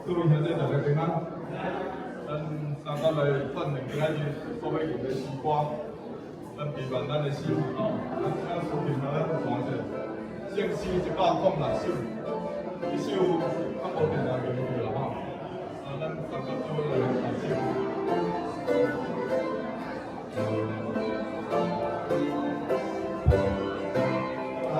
各位兄弟大家平安。咱三甲來訓練今仔日所欲用的詩歌，咱備辦咱的心吼，咱請書平來咱看者，聖詩106首，這首較無定定用著啦吼。啊，咱三甲做伙來唱首。來。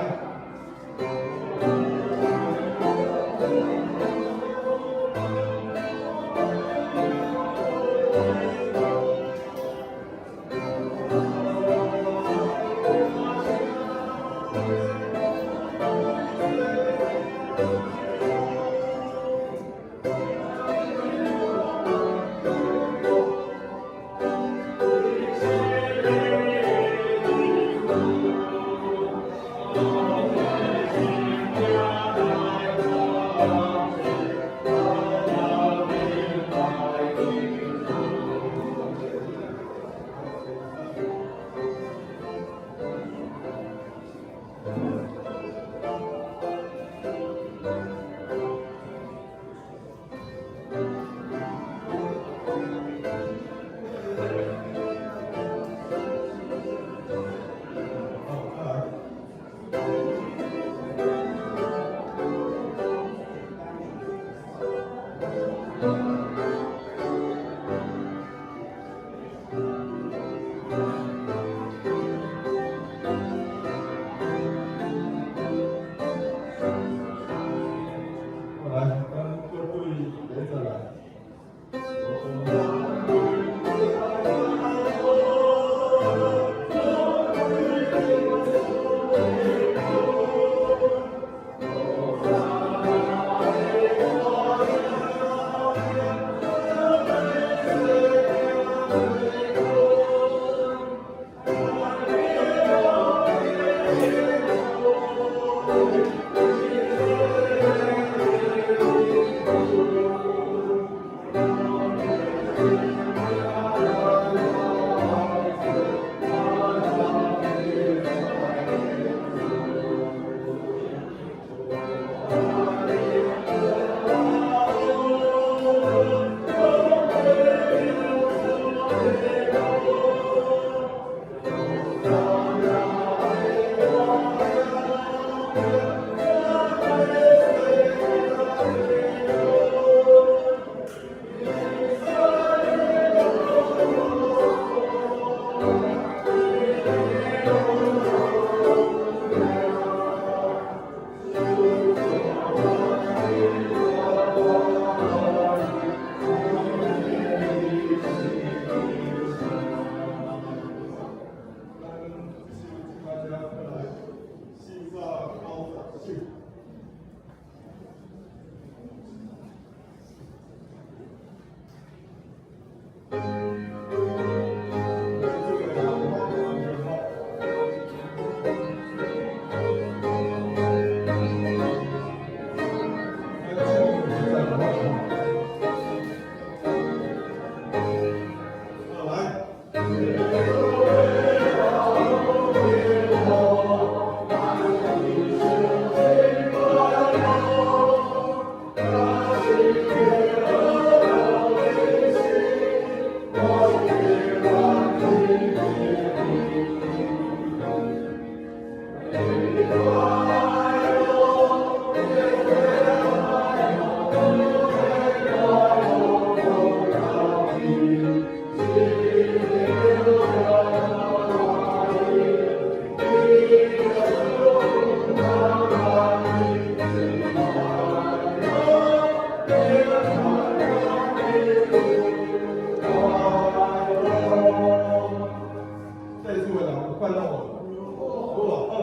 好，再來。來，咱各對來再來。咱這首大家來490首。來。在座的人有快樂無？有啊，好，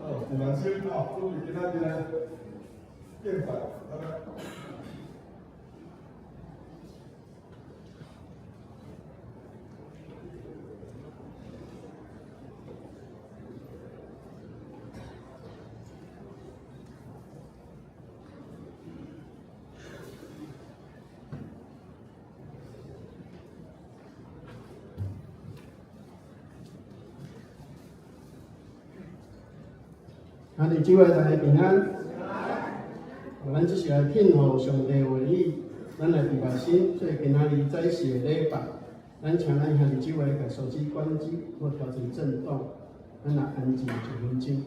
好，一萬首啊，準備今仔日來敬拜，來。兄弟姊妹大家平安。咱這是來聽候上帝話語。咱來禮拜先做今仔日祭祀的禮拜。咱請咱兄弟姊妹共手機關機或調成震動，咱來安靜一分鐘。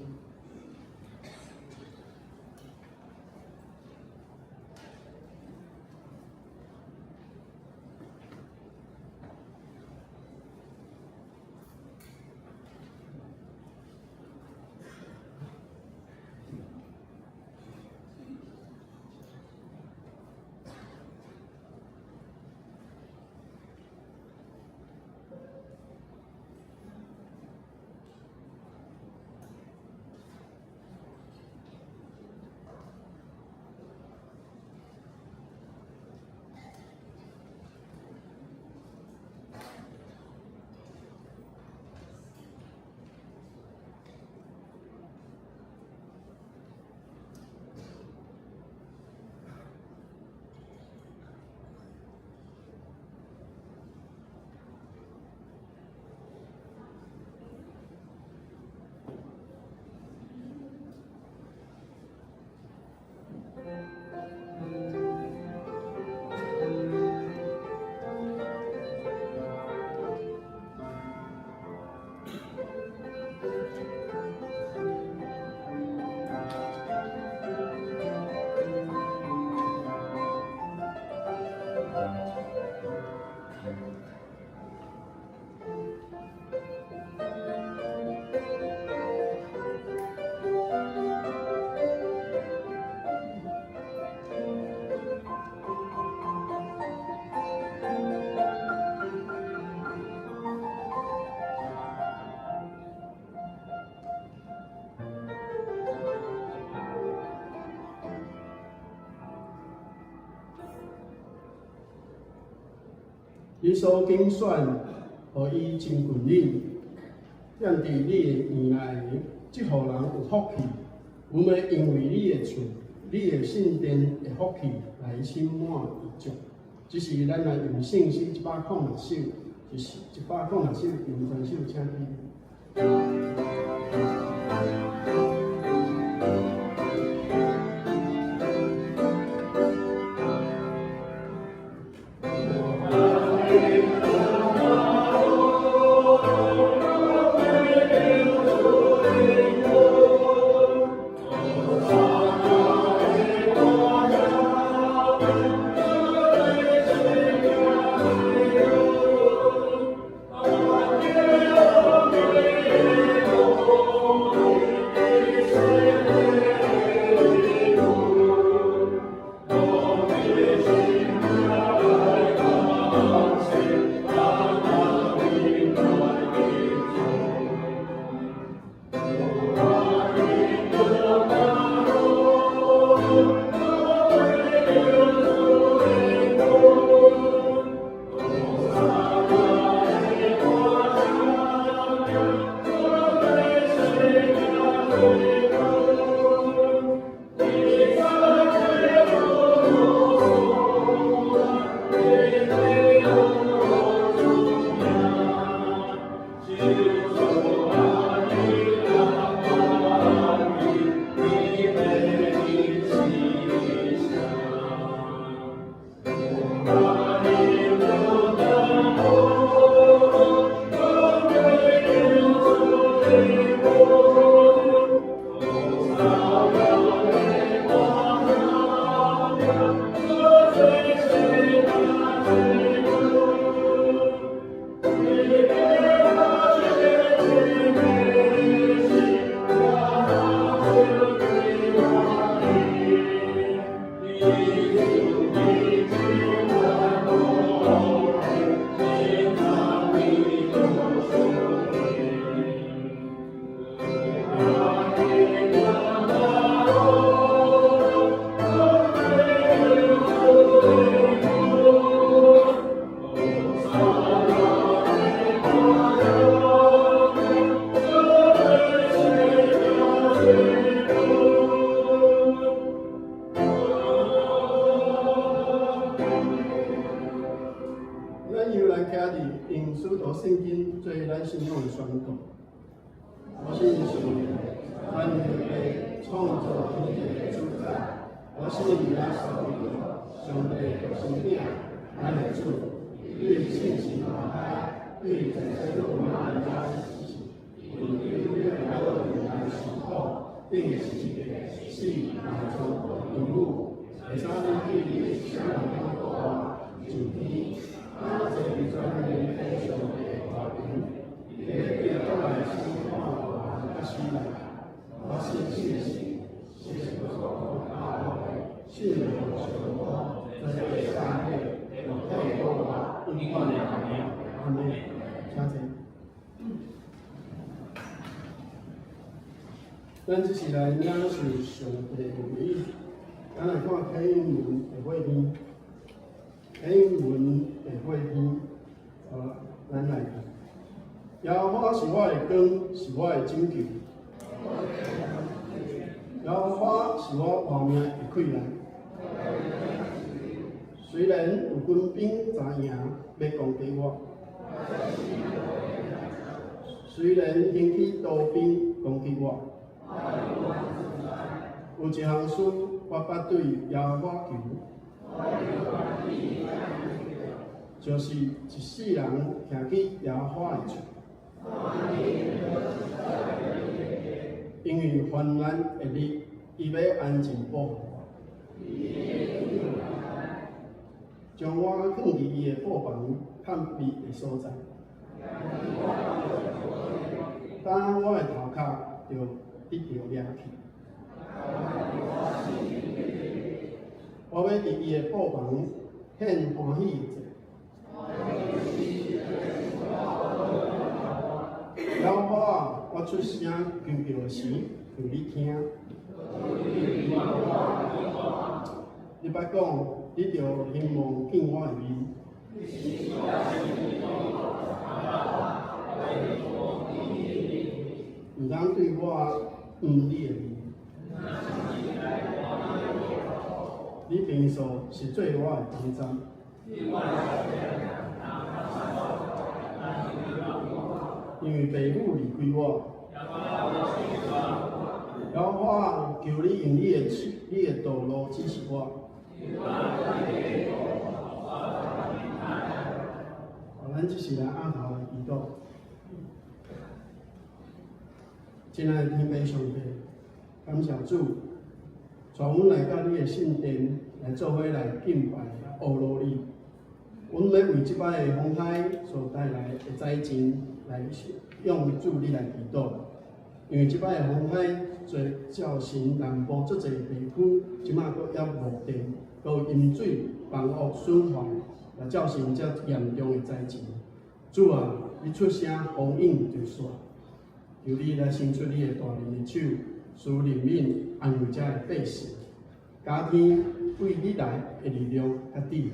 你所揀選，予伊親近你，踮佇你的院內，這戶人有福氣。阮欲因為你的厝、你的聖殿的福氣來心滿意足。這時咱來用聖詩106首，就是106首，用全首請起。咱又來徛佇用使徒聖經做咱信仰的宣告。我信上帝，萬有的創造天地的主宰。我信耶穌基督，上帝獨生囝，咱的主，對聖神投胎，對在世老馬利亞死，為基督的耶路來受苦，釘十字架，死埋葬，陰府，第三日對死人中復活，上天，啊，坐佇全能的上帝右爿，伊欲對轉來審判活人佮死人。我信聖神，聖聖靈上主，在三體，肉體復活，永遠的名。阿們，請坐。咱這是來領受上帝的話語，咱來看啟英文的火篇，啟英文的火篇，好，咱來看。耶和華是我的光，是我的拯救。耶和華是我活命的氣力。雖然有軍兵知影欲攻擊我，雖然興起刀兵攻擊我，有一項事我捌對耶和華求，就是一世人徛佇耶和華的厝，因為患難的日，伊欲安靜保護我，將我囥佇伊的布房探秘的所在。當我的頭殼就得著掠去。我欲佇伊的布房獻歡喜的祭。耶和華，我出聲求救的時，求你聽。你捌講，你著興望見我的面。毋通對我掩你的面。你平素是做我的幫贊。因為父母離開我。耶和華，求你用你的你的道路指示我。咱這是來按頭來祈禱。親愛的天父上帝，感謝主，帶阮來到你的聖殿來做伙來敬拜阿羅你。阮欲為這擺的風災所帶來的災情來向主你來祈禱，因為這擺的風災造成南部足濟地區這馬閣猶無電，閣有淹水、房屋損壞，來造成遮嚴重的災情。主啊，你出聲風湧就煞，求你來伸出你的大能的手，施憐憫安慰遮的百姓，加添對你來的力量佮智慧，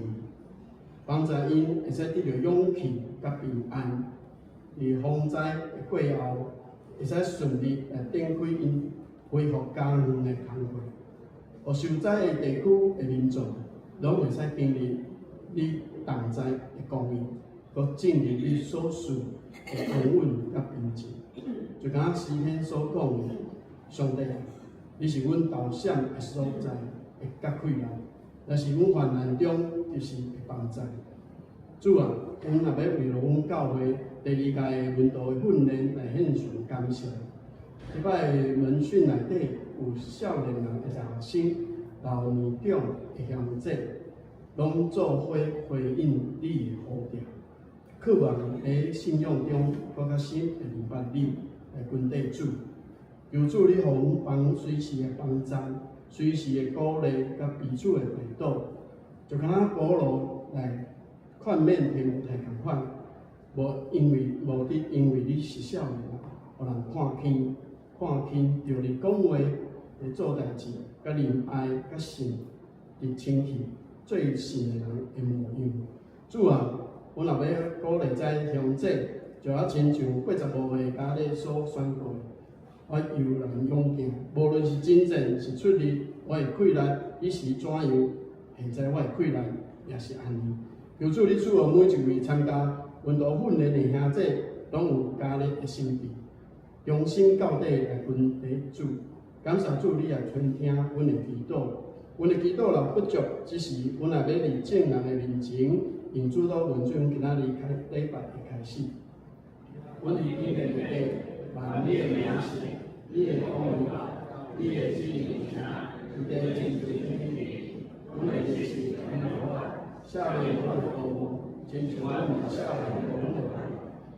幫助𪜶會使得著勇氣佮平安。佇風災的過後，會使順利來展開𪜶恢復家園的工作。予受災的地區的民眾，攏會使經歷你同在的供應，閣進入你所賜的安穩佮平靜。就敢若詩篇所講的，上帝啊，你是阮逃閃的所在的佮氣力，若是阮患難中就是的幫助。主啊，阮若欲為著阮教會第二屆的門徒的訓練來獻上感謝。這擺的門訓內底有少年人的大學生、老年長的賢者，攏做伙回應你的呼召，渴望佇信仰中閣較深會明白你，來跟綴主。求主你予阮幫隨時的幫贊，隨時的鼓勵，佮彼此的代禱，就敢若保羅來勸勉提摩太仝款，無因為無得因為你是少年，予人看輕，看輕著你講話來做代誌，佮仁愛佮信，佇清氣做信的人的模樣。主啊，阮若欲鼓勵這鄉長，就猶親像85歲加勒所宣告的，我猶然勇健，無論是征戰是出力，我的氣力彼時怎樣，現在我的氣力也是按呢。求主你賜予每一位參加門徒訓練的兄弟，攏有加勒的心志，忠心到底來跟隨主。感謝主，你也垂聽阮的祈禱，阮的祈禱若不足之時，阮也欲佇眾人的面前，用主禱文做阮今仔日開禮拜的開始。阮佇天的父，願你的名聖，你的國臨到，你的旨意成，佇地親像佇天。阮的日時阮予我，赦免阮的過誤，親像阮嘛赦免阮的人。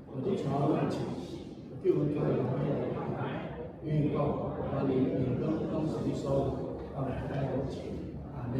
無得帶阮試，救阮脫離歹的。因為國、權力、榮光，攏是你所有，到來來永恆。阿門。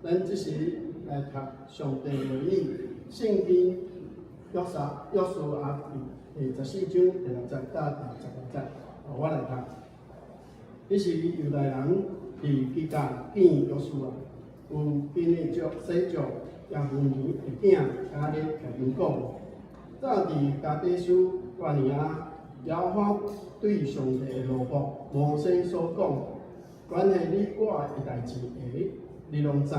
咱這時來讀上帝話語，聖經約書亞記第14章第6節到第16節，我來讀。彼時猶大人佇基甲見約書亞，有基尼族洗族耶孚尼的囝迦勒共𪜶講：早佇加低斯巴尼亞，耶和華對上帝的奴僕摩西所講，關係你我的代誌的，你攏知。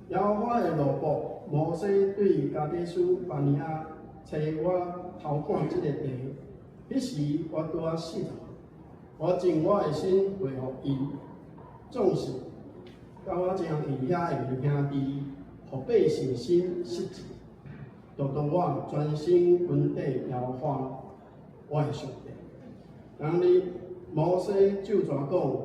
耶和華的奴僕摩西對加低斯巴尼亞差我偷看這個地，彼時我拄仔40，我盡我的心回復𪜶，總是佮我正去遐的兄弟，予百姓心失志，獨獨我專心跟綴耶和華我的上帝。當日摩西咒詛講：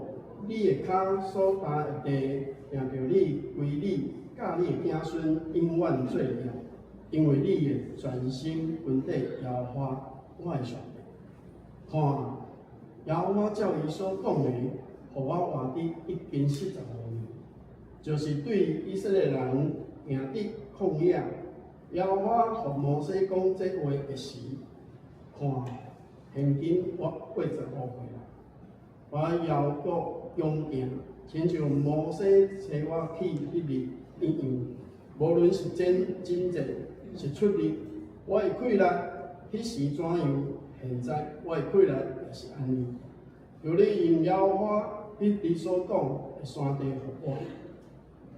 你的跤所踏的地，定著你歸你，佮你的子孫永遠做業，因為你會專心跟綴耶和華我的上帝。看，耶和華照伊所講的，予我活佇已經45年，就是對以色列人行佇曠野，耶和華予摩西講這話的時，看，現今我85歲啦，我猶閣勇健，親像摩西差我去彼日一樣。無論是征戰，是出力，我的氣力彼時怎樣，現在我的氣力也是按呢。求你用耶和華彼日所講的山地予我，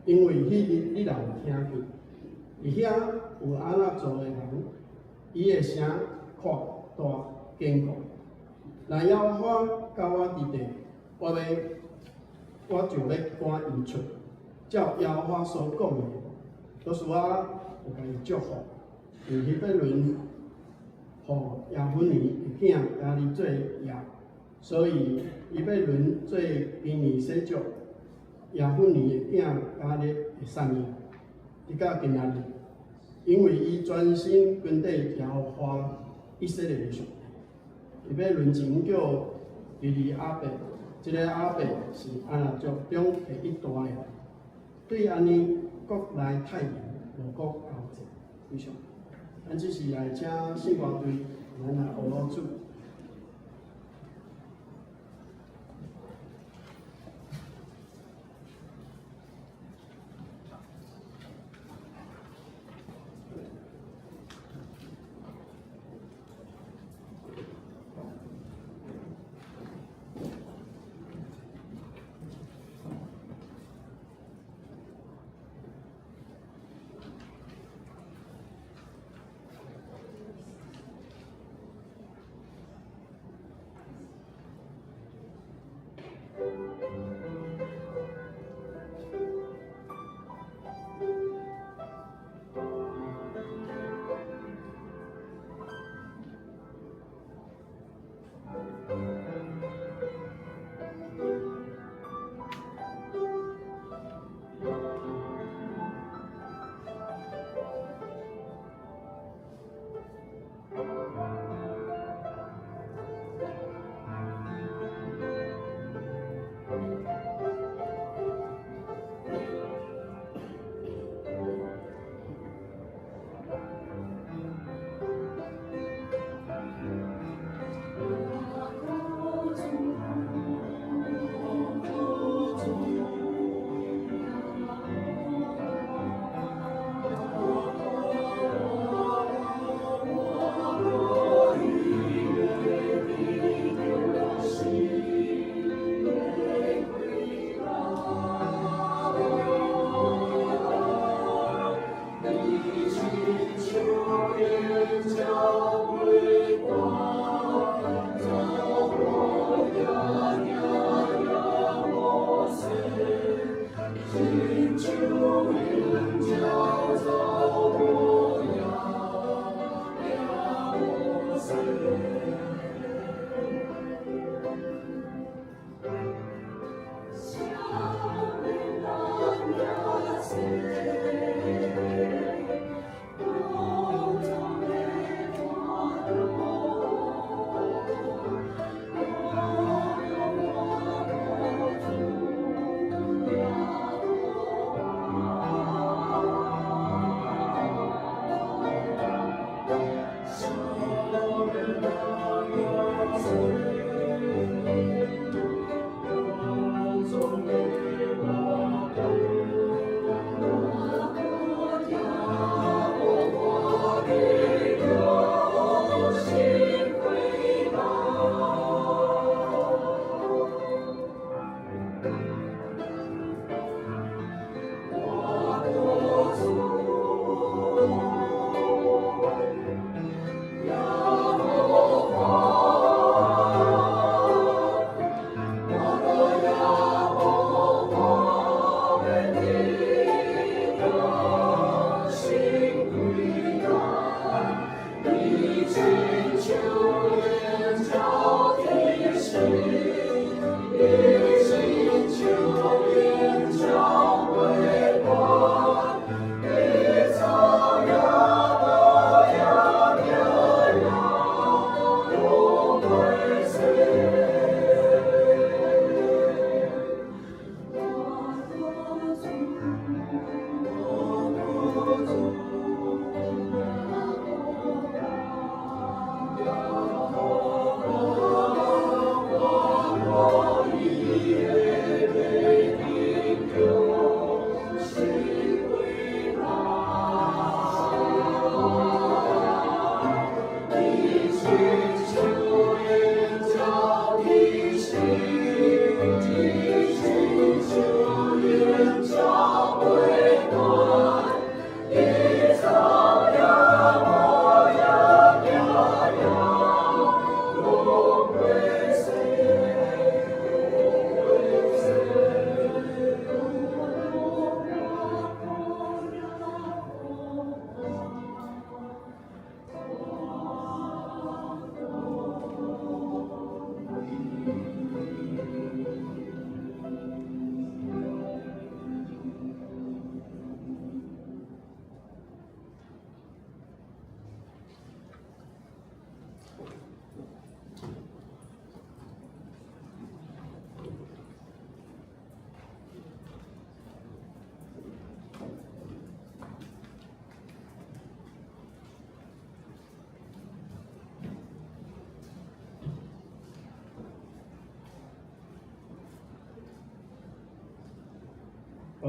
因為彼日你若有聽見，佇遐有亞衲族的人，伊的城闊大堅固。若耶和華佮我佇地，我就欲趕𪜶出，照耶和華所講的，約書亞就共伊祝福，用希伯崙予耶孚尼的囝迦勒做業，所以希伯崙做基尼洗族耶孚尼的囝迦勒的產業，直到今仔日，因為伊專心跟綴耶和華以色列的上帝。希伯崙前叫基利亞伯，這个亞伯是亞衲族中第一大的。對按呢，國內太嚴，無國交戰。以上，咱這時來請聖歌隊，咱來學老主。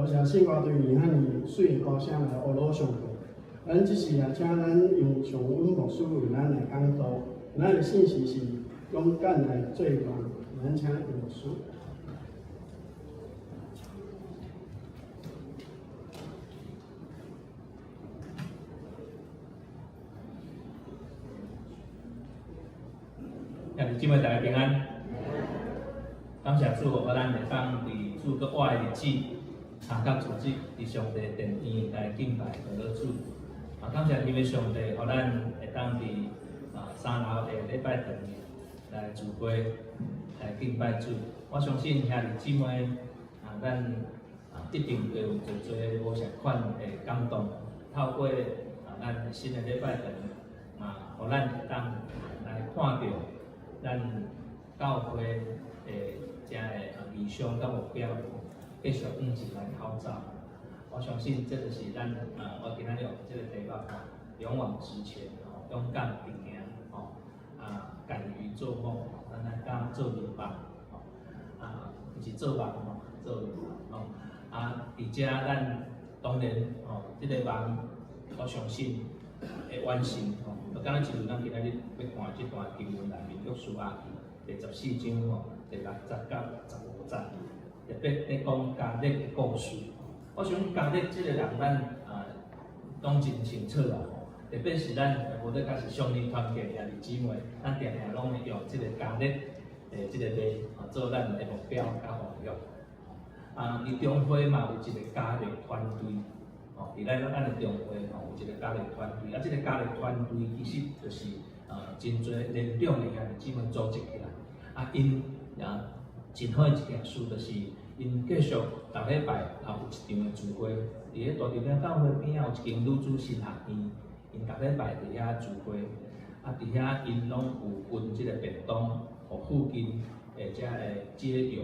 謝聖歌隊以遐爾媠的歌聲來呵咾上帝。咱這時也請咱楊尚溫牧師為咱來講道。咱的信息是勇敢來做夢，咱請楊牧師。兄弟姊妹，大家平安。感謝主，予咱會當佇主閣活的日子，三甲主日佇上帝殿院來敬拜和樂主。啊，感謝天父上帝，予咱會當佇三樓的禮拜堂來聚會來敬拜主。我相信兄弟姊妹啊，咱一定會有濟濟無仝款的感動，透過咱新的禮拜堂啊，予咱會當來看著咱教會的遮个理想佮目標，繼續向前來頭走。我相信這就是咱我今仔日用這個題目吼，勇往直前，吼，勇敢直行，吼，敢於做夢，咱來敢做夢，吼，毋是做夢吼，做夢，吼，佇遮咱當然吼，這個夢我相信會完成，吼。就敢若親像咱今仔日欲看這段經文內面，約書亞記第14章吼，第6節到15節，特別咧講迦勒的故事。我想迦勒這個人，咱攏真清楚啦吼。特別是咱無論敢是少年團契兄弟姊妹，咱定定攏會用這個迦勒的這個例做咱的目標佮方向。佇中會嘛有一個迦勒團隊，吼，佇咱的中會吼有一個迦勒團隊，這個迦勒團隊其實就是真濟年長的兄弟姊妹組織起來，𪜶也真好的一件事就是。𪜶繼續逐禮拜也有一場的聚會，佇咧大稻埕教會邊仔有一間女子神學院，𪜶逐禮拜佇遐聚會，佇遐𪜶攏有分這個便當，予附近的遮个街友，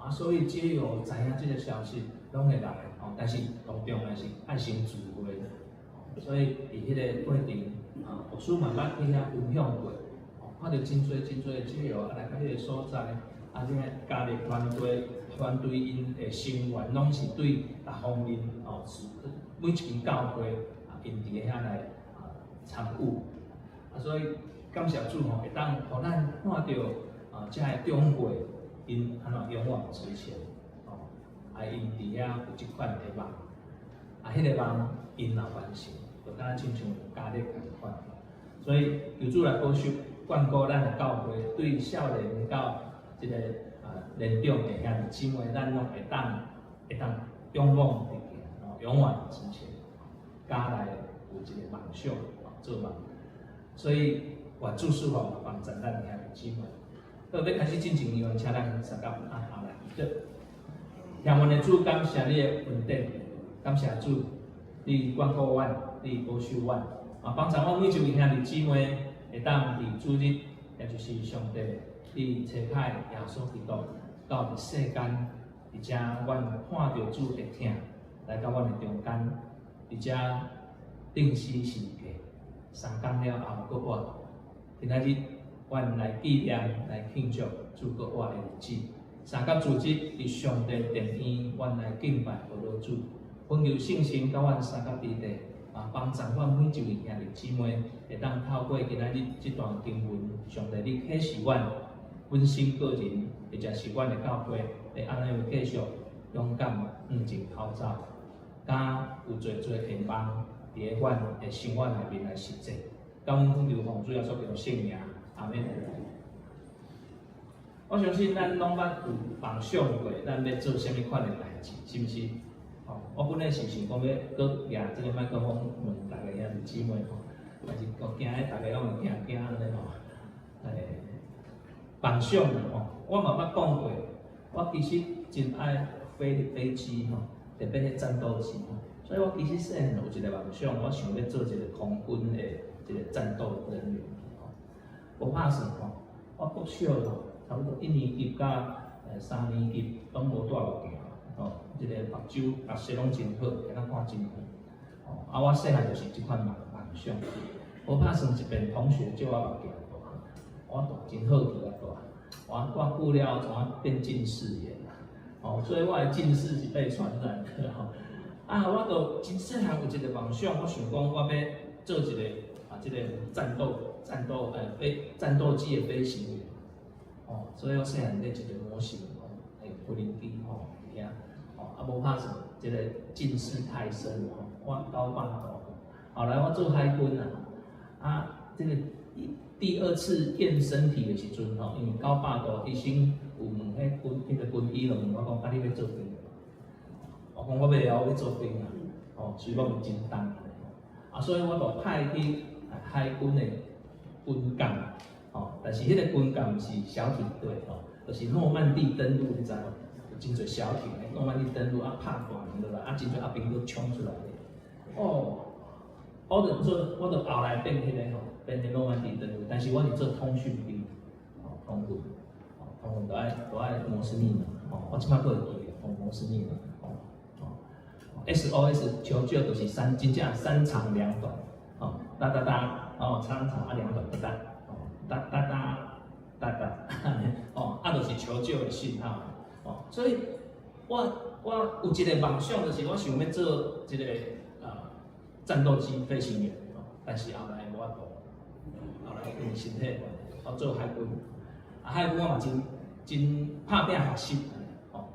所以街友知影這個消息，攏會來，但是當重要是愛先聚會，所以佇彼个過程，牧師嘛捌去遐分享過，看著真濟真濟的街友來到彼个所在。這个迦勒團隊𪜶的成員攏是對逐方面哦，每一間教會𪜶佇咧遐來參與，所以感謝主吼，會當予咱看著遮个長輩𪜶按怎勇往直前，哦，𪜶佇遐有這款的夢，彼个夢𪜶若完成，就敢若親像迦勒仝款，所以求主來保守眷顧咱的教會，對少年到這個年長的兄弟姊妹，咱攏會當勇往直前，勇往直前，迦勒有一個夢想，做夢，所以願主賜福幫助咱兄弟姊妹。好，欲開始進前，願請咱相佮按頭來祈禱。天父的主，感謝你的恩典，感謝主，你眷顧阮，你保守阮，幫助阮每一位兄弟姊妹會當佇主日，也就是上帝。你差派耶穌基督到佇世間，佇遮阮看著主的疼來到阮的中間，佇遮釘死十字架，三工了後閣活。今仔日，阮來紀念、來慶祝主閣活的日子。三甲主日佇上帝殿院，阮來敬拜呵咾主，懇求聖神佮阮相佮佇咧，幫助阮每一位兄弟姊妹，會當透過今仔日這段經文，上帝你啟示阮。本身個人，或者是阮的教會，會按呢繼續勇敢向前頭走，敢有濟濟希望佇咧阮的生活內面來實踐。感恩奉求奉主耶穌基督聖名，阿們。我相信咱攏捌有夢想過，咱欲做啥物款的代誌，是毋是？吼，我本來是想講欲閣舉這個麥克風問逐个兄弟姊妹吼，但是我驚咧逐个攏會驚驚按呢吼，夢想吼，我嘛捌講過，我其實真愛飛飛機吼，特別彼戰鬥機吼，所以我其實細漢有一個夢想，我想欲做一個空軍的一個戰鬥人員吼。無拍算吼，我國小吼，差不多一年級到三年級攏無帶目鏡吼，這個目睭目視攏真好，會當看真遠。我細漢就是這款夢想。無拍算一遍同學借我目鏡，我戴真好奇來戴，我戴久了後，怎啊變近視眼啦？哦，所以我的近視是被傳染的吼。啊，我就真細漢有一個夢想，我想講我欲做一個啊，這個戰鬥戰鬥機的飛行員。哦，所以我細漢咧一個模型哦，欸，飛行機吼，佇遐，哦，啊無拍算，這個近視太深吼，我900度。後來我做海軍啊，啊，這個第二次驗身體的時陣吼，因為900度醫生有問彼軍彼個軍醫就問我講，啊，你欲做兵無？我講我欲啊，我欲做兵啊，哦，雖講真重，啊，所以我就派去海軍的軍艦，哦，但是彼個軍艦毋是小艇隊吼，就是諾曼底登陸，你知無？有真濟小艇的諾曼底登陸啊，拍大門落來，啊，真濟阿兵都衝出來的，哦，我就做，我就後來變彼個吼，變彼諾曼底登陸，但是我是做通訊兵，哦，通訊，哦，通訊都愛摩斯密碼，哦，我這擺閣會記得，哦，摩斯密碼，哦，哦，SOS 求救就是三，真正三長兩短，哦，噠噠噠，哦，三長啊兩短，噠噠，哦，噠噠噠，噠噠，哦，啊，就是求救的信號，哦，所以我有一個夢想，就是我想欲做這個戰鬥機飛行員，哦，但是後來無法度，後來因為身體的關係，我做海軍，啊，海軍我嘛真真拍拚學習，哦，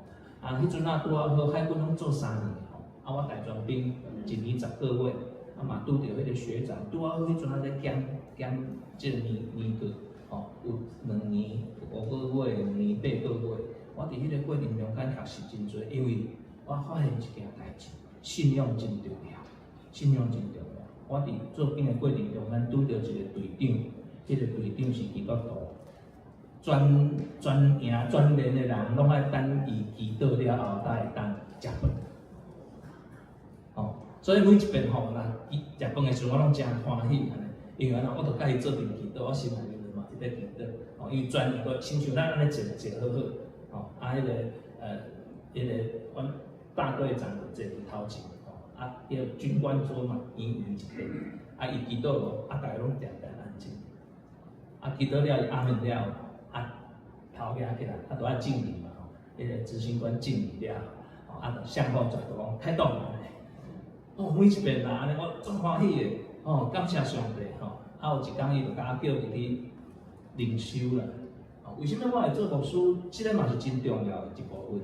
啊，彼陣啊拄仔好海軍攏做3年，吼，啊，我大專兵1年10個月，啊嘛拄著彼個學長，拄仔好彼陣啊咧減減這個年年過，吼，有2年5個月，2年8個月，我佇彼個過程中間學習真濟，因為我發現一件代誌，信仰真重要，信仰真重要。我佇做兵的過程中間拄著一個隊長，這個隊長是基督徒，全全營全連的人攏愛等伊祈禱了後，才會當食飯。吼，所以每一遍吼，若伊食飯的時陣，我攏誠歡喜按呢，因為按怎，我就佮伊做陣祈禱，我心內面就嘛一直祈禱。吼，因為全營都親像咱按呢坐坐好好，吼，啊，彼個阮大隊長就坐佇頭前，吼，啊，彼個軍官桌嘛圓圓一塊，啊，伊祈禱無，啊，逐家攏定定安靜，啊，祈禱了伊阿門了，啊，頭舉起來，啊，都愛敬禮嘛，吼，彼個執行官敬禮了，吼，啊，向後轉就講開動。哦，每一遍來按呢，我足歡喜的，哦，感謝上帝，吼，啊，有一工伊就共我叫入去靈修啦。哦，為啥物我會做牧師？這個嘛是真重要的一部分。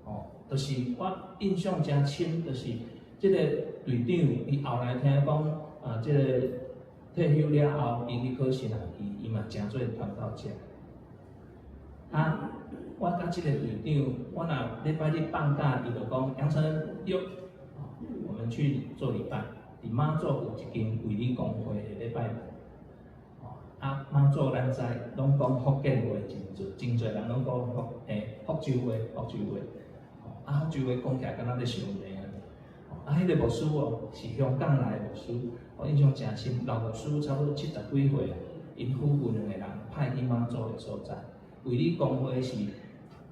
哦，就是我印象誠深，就是這個隊長，伊後來聽講，啊，這個退休了後，伊去考神學院，伊嘛誠做傳道者。啊，我佮這個隊長，我若禮拜日放假，伊就講楊成約，我們去做禮拜。佇媽祖有一間衛理公會的禮拜堂。哦，啊，媽祖咱知，攏講福建話真濟，真濟人攏講福州話，福州話。啊，福州話講起來敢若咧相罵按呢。啊，彼個牧師哦，是香港來的牧師，我印象誠深。老牧師差不多70幾歲啊，𪜶夫婦兩個人派去媽祖的所在。衛理公會是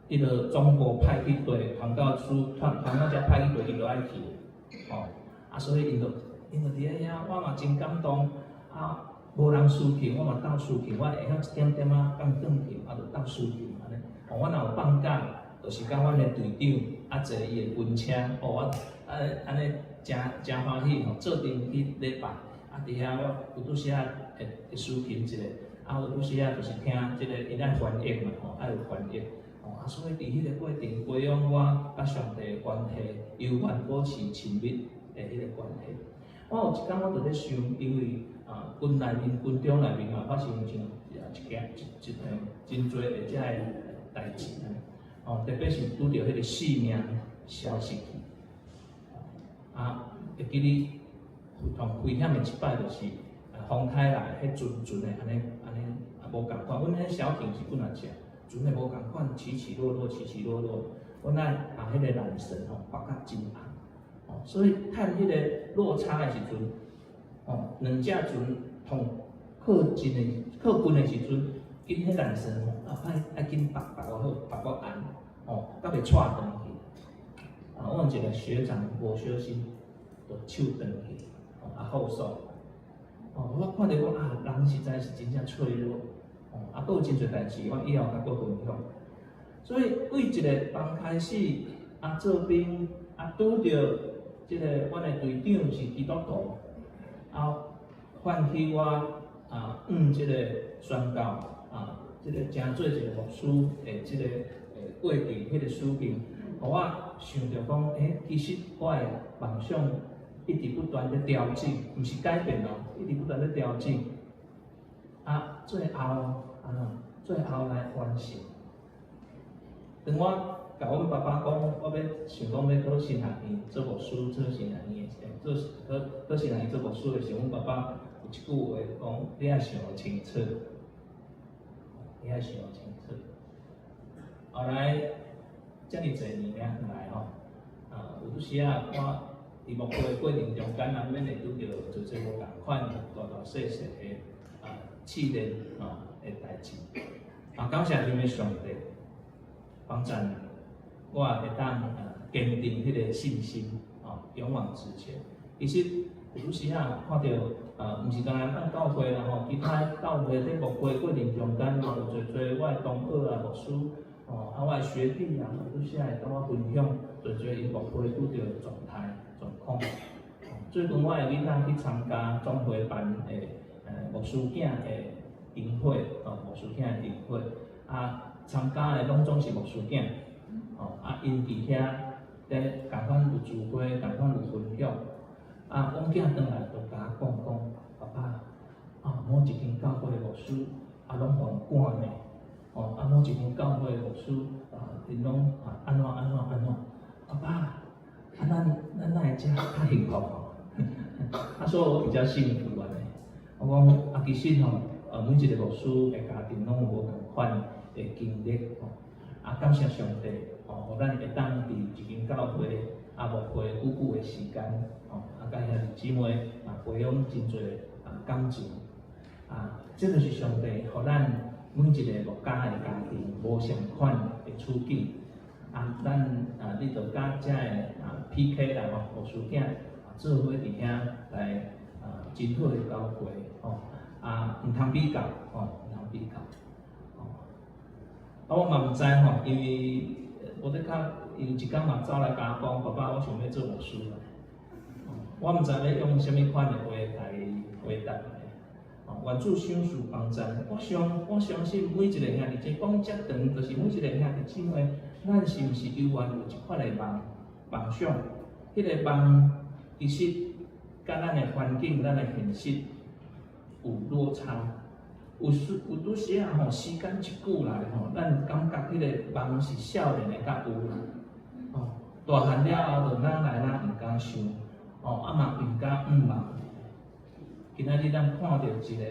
彼個總部派去對傳教士、傳教者派去對，伊都愛去。吼，啊，所以𪜶就佇咧遐，我嘛真感動。啊，無人司琴，我嘛鬥司琴，我會曉一點點仔放鋼琴，啊，就鬥司琴按呢。哦，我若有放假，就是佮阮的隊長啊坐伊的軍車，哦，我啊按呢誠誠歡喜吼，做陣去禮拜，啊，佇遐我有拄時仔會司琴一下，啊，有拄時仔就是聽這個𪜶愛翻譯嘛，吼，愛有翻譯，吼，啊，所以佇彼個過程培養我佮上帝的關係，猶原保持親密的彼個關係。我有一工我就咧想，因為啊軍內面、軍中內面嘛發生真一件一一真濟的這个代誌，哦，特別是拄著彼個性命消失去，啊，會記得上危險的一擺就是風台來，彼船船的按呢按呢啊無仝款，阮彼小艇是幾若隻，船的無仝款，起起落落，起起落落，阮愛把彼個纜繩吼縛甲真紅，哦，所以趁彼個落差的時陣，哦，兩隻船同靠近的靠近的時陣，緊彼纜繩吼啊愛愛緊縛縛好，縛到紅，哦，才袂掣斷去。啊，我有一個學長無小心，就手斷去，哦，啊後送。哦，我看著講啊，人實在是真正脆弱，哦，啊，閣有真濟代誌，我以後較閣分享。所以對一个房開始啊做兵啊拄著這个阮的隊長是基督徒，啊喚起我啊向這个宣教啊，這个成做一个牧師的這个過去彼个使命，予我想著講，其實我的夢想一直不斷咧調整，毋是改變哦，一直不斷咧調整。啊，最後按怎？最後來完成。當我共阮爸爸講，我欲想講欲考神學院做牧師，做神學院的，做考考神學院做牧師的時陣，阮爸爸有一句話講：你愛想清楚，你愛想清楚。後來遮爾濟年來吼，啊，有拄時仔我佇牧會的過程中間，難免會拄著濟濟無仝款大大細細的啊試煉吼的代誌。啊，感謝天的上帝幫贊我會當啊堅定彼个信心，吼，勇往直前。其實有拄時仔看著啊，毋是干焦咱教會啦吼，其他教會咧牧會過程中間嘛，有濟濟我的同學啊、牧師，吼，啊我的學弟啊，有拄時仔會共我分享濟濟𪜶牧會拄著狀態狀況。最近我的囡仔去參加總會辦的牧師囝的營會，吼，牧師囝的營會，啊，參加的攏總是牧師囝，吼，啊，𪜶佇遐咧仝款有聚會，仝款有分享，啊，阮囝轉來就共我講講，爸爸，啊，某一間教會的牧師，啊，攏予人趕呢，吼，啊，某一間教會的牧師，啊，𪜶攏啊，按怎按怎按怎，爸爸，啊，咱哪會遮較幸福吼？他說我比較幸福按呢，我講啊，其實吼，每一个牧師的家庭攏有無仝款的經歷吼，啊，感謝上帝吼，予咱會當佇一間教會啊牧會久久的時間吼，啊，佮兄弟姊妹啊培養真濟啊感情，啊，這就是上帝予咱每一个牧家的家庭無相款的處境，啊，咱啊，你著佮遮的啊 PK 啦吼，牧師囝啊做伙佇遐來啊，真好的交會吼，啊，毋通比較吼，毋通比較，吼。啊，我嘛毋知吼，因為無得較，伊一工嘛走來共我講，爸爸，我想欲做牧師啦。我毋知欲用啥物款的話來回答。哦，願主賞賜幫贊。我相信每一個兄弟姊妹講遮長，就是每一個兄弟姊妹，咱是毋是猶原有一款的夢夢想？彼個夢其實佮咱的環境、咱的現實有落差。有時有拄時仔吼，時間一久來吼，咱感覺彼個夢是少年的才有啦。哦，大漢了後就哪來哪毋敢想，哦，啊嘛毋敢向望。今仔日咱看著一個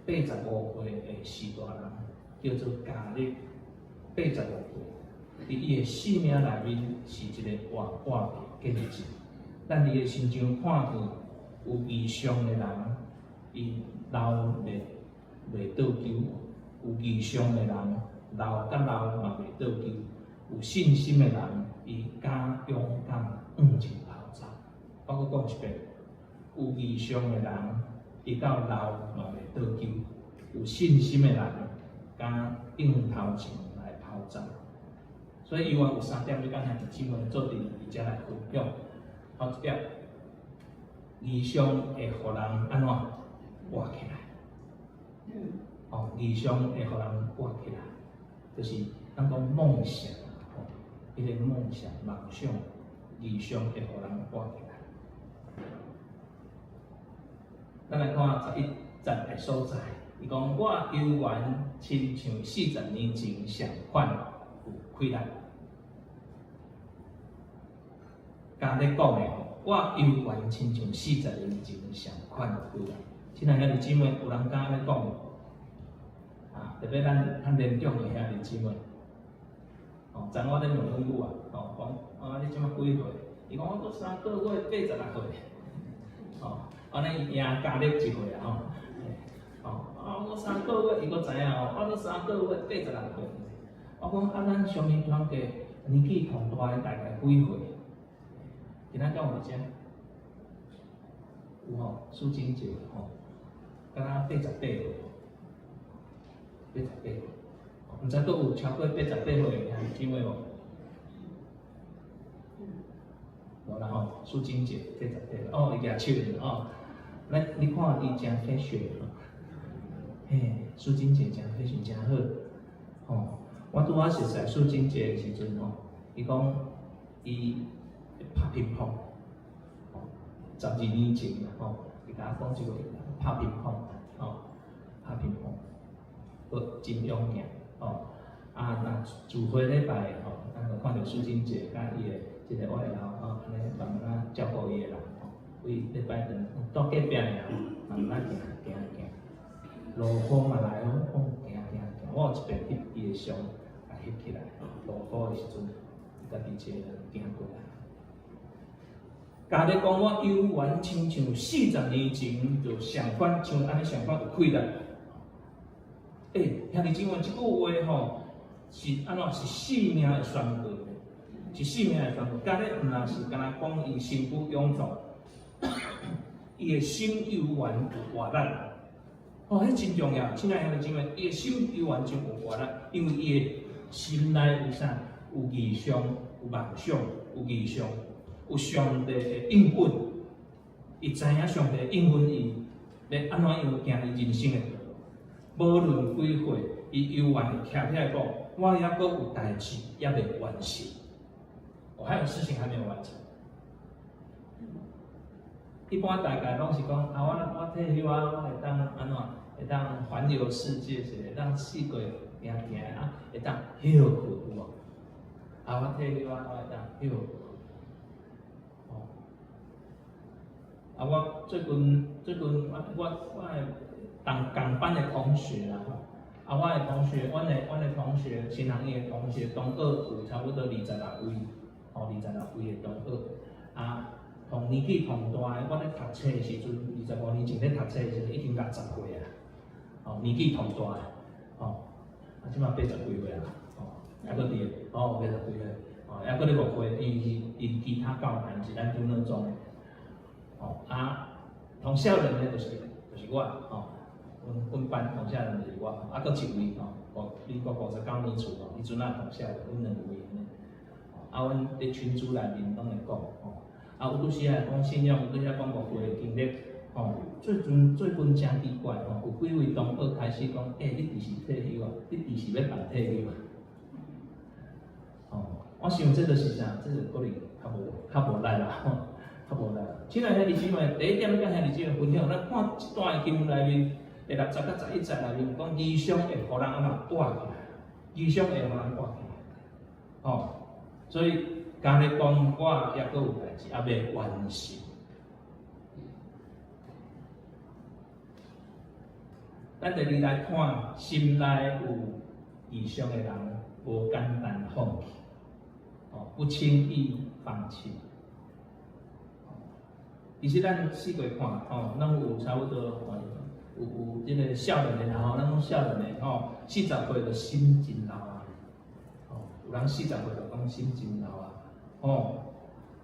85歲的序大人，叫做迦勒，85歲，佇伊的生命內面是一個活潑的見證。咱佇伊身上看見有異象的人，伊老袂倒勼；有異象的人，老甲老嘛袂倒勼；有信心的人，伊敢勇敢向前頭走。我閣講一遍，有異象的人，伊到老嘛袂倒勼；有信心的人，敢向頭前來跑走。所以，猶原有三點欲佮兄弟姊妹做陣佇遮來分享。頭一點，異象會予人按怎活起來？哦，異象會予人活起來，就是咱講夢想，吼，彼個夢想、夢想、異象會予人活起來。咱來看11節的所在，伊講我猶原親像40年前仝款有氣力。迦勒講的吼，我猶原親像四十年前仝款有氣力。親愛兄弟姊妹，有人敢按呢講無？啊，特別咱較年長的兄弟姊妹，哦，昨我咧問阮母啊，哦，講啊，你這馬幾歲？伊講我閣3個月86歲，哦，按呢贏迦勒一歲啊，吼，哦，啊，我3個月，伊閣知影哦，我閣三個月86歲。我講啊，咱相面團契年紀上大的大概幾歲？今仔敢有佇遮？有吼，蘇金姐吼，敢若88歲，88歲，哦，毋知閣有超過88歲的兄弟姊妹無？無啦吼，淑晶姐88歲，哦，伊舉手哦。來，你看伊誠 fashion 吼，嘿，淑晶姐誠 fashion 誠好，吼。我拄仔熟似淑晶姐的時陣吼，伊講伊會拍乒乓，吼，12年前吼，伊共我講這個拍乒乓，吼，拍乒乓，閣真勇健，吼。啊，若聚會禮拜吼，咱就看著淑晶姐佮伊的這個外勞吼，按呢慢慢仔照顧伊的人吼，為禮拜頓蹛隔壁爾，慢慢仔行行行，落雨嘛來哦，講行行行，我有一遍翕伊的相，共翕起來，落雨的時陣，伊家己一個人行過來。家己講我猶原親像40年前就相款，像按呢相款有氣力。欸，兄弟姊妹，這句話吼是按怎？是性命的宣告，是性命的宣告。家己毋若是干焦講伊身軀臃腫，伊的心猶原有活力。哦，彼真重要，親愛兄弟姊妹，伊的心猶原真有活力，因為伊的心內有啥？有異象，有夢想，有異象，有上帝的應允。伊知影上帝應允伊，欲按怎樣行伊人生的道路。無論幾歲，伊猶原會徛起來講：我猶閣有代誌猶未完成，我還有事情還沒有完成。一般大概攏是講啊，我退休啊，我會當按怎？會當環遊世界者，會當四界行行啊，會當歇睏有無？啊，我退休啊，我會當歇睏。哦，啊，我最近我的同班的同學啦，吼，啊，我的同學，阮的同學，新行業的同學，同學有差不多26位，吼，二十六位的同學，啊，同年紀同大的，我咧讀冊的時陣，25年前咧讀冊的時陣，已經60歲啊，吼，年紀同大的，吼，啊，這擺80幾歲啊，吼，猶閣佇，哦，八十幾歲，哦，猶閣咧牧會，伊是伊其他教堂，是咱長老宗的，吼，啊，同少年的就是我，吼。阮班同少年就是我，啊，閣一位吼，民國59年出吼，彼陣仔同少年，阮兩位按呢，啊，阮佇群組內面攏會講，吼，啊，有拄時仔講信仰，有拄時仔講牧會的經歷，吼，最近誠奇怪吼，有幾位同學開始講，欸，你佇時退休啊？你佇時欲辦退休啊？吼，我想這就是啥？這就可能較無力啦，吼，較無力。親愛兄弟姊妹，第一點欲佮兄弟姊妹分享，咱看這段的經文內面。第六節佮11節內面講，異象會予人按怎活起來？異象會予人活起來，吼！所以加勒講，我猶閣有代誌猶未完成。咱第二來看，心內有異象的人，無簡單放棄，哦，不輕易放棄。其實咱四界看，吼，攏有差不多。有這個少年的啦吼，咱講少年的吼，40歲就心真老啊，吼，有人40歲就講心真老啊，吼，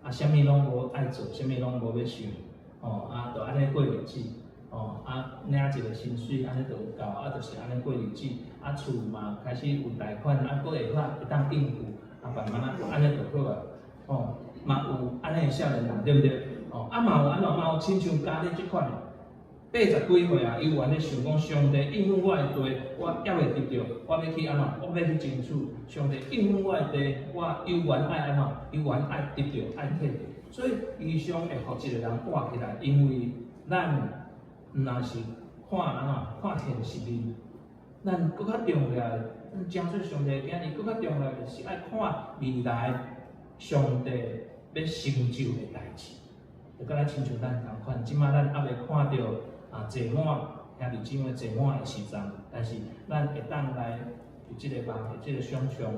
啊，啥物攏無愛做，啥物攏無欲想，吼，啊，就按呢過日子，吼，啊，領一個薪水，按呢就有夠，啊，就是按呢過日子，啊，厝嘛開始有貸款，啊，閣會法會當應付，啊，慢慢仔按呢就好啊，吼，嘛有按呢的少年人對毋對？吼，啊，嘛有按怎，嘛有親像家己這款的。80幾歲啊，猶原咧想講上帝應允我的地，我猶未得著，我欲去按怎？我欲去爭取。上帝應允我的地，我猶原愛按怎？猶原愛得著，愛摕著。所以異象會予一個人活起來，因為咱毋若是看按怎？看現實面，咱閣較重要的，咱誠做上帝的囝兒，閣較重要的是愛看未來上帝欲成就的代誌。就敢若親像咱仝款，這擺咱猶未看著。啊，坐滿兄弟姊妹坐滿的時陣，但是咱會當來有這個夢，有這個想像，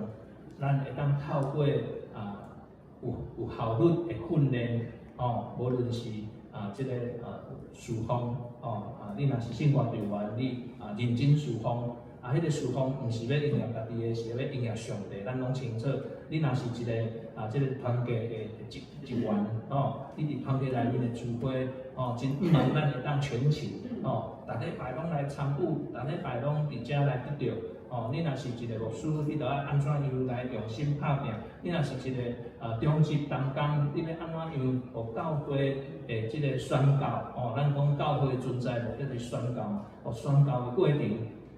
咱會當透過啊有效率的訓練，哦，無論是啊這個啊事奉，哦啊，你若是聖歌隊員，你啊認真事奉，啊，彼個事奉毋是欲榮耀家己的，是欲榮耀上帝，咱攏清楚。你若是一個啊這個團契的一員，哦，你佇團契內面的聚會。哦，真向望咱會當全勤，哦，逐禮拜攏來參與，逐禮拜攏佇遮來得著，哦，哦，你若是一个牧師，你著愛按怎樣來用心拍拚？你若是一個中執同工，你欲按怎樣予教會的這个宣教？哦，咱講教會存在目的是宣教，哦，宣教的過程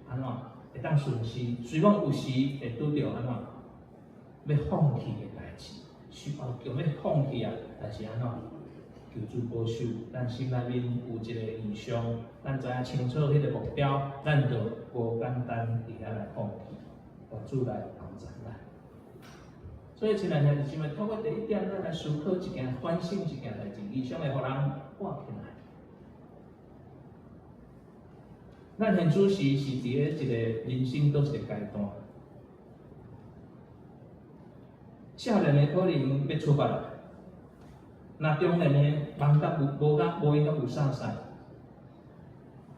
按怎會當順時？雖講有時會拄著按怎欲放棄的代誌，需要叫欲放棄啊，但是按怎？求主保守，咱心內面有一個異象，咱知影清楚彼個目標，咱就無簡單佇遐來放棄，願主來幫助咱。所以，親愛兄弟姊妹，透過第一點，咱來思考一件、反省一件代誌，異象會予人活起來。咱現此時是佇咧一個人生佗一個階段，少年的可能欲出發啦。若中年的忙甲無無甲無閒甲無啥使，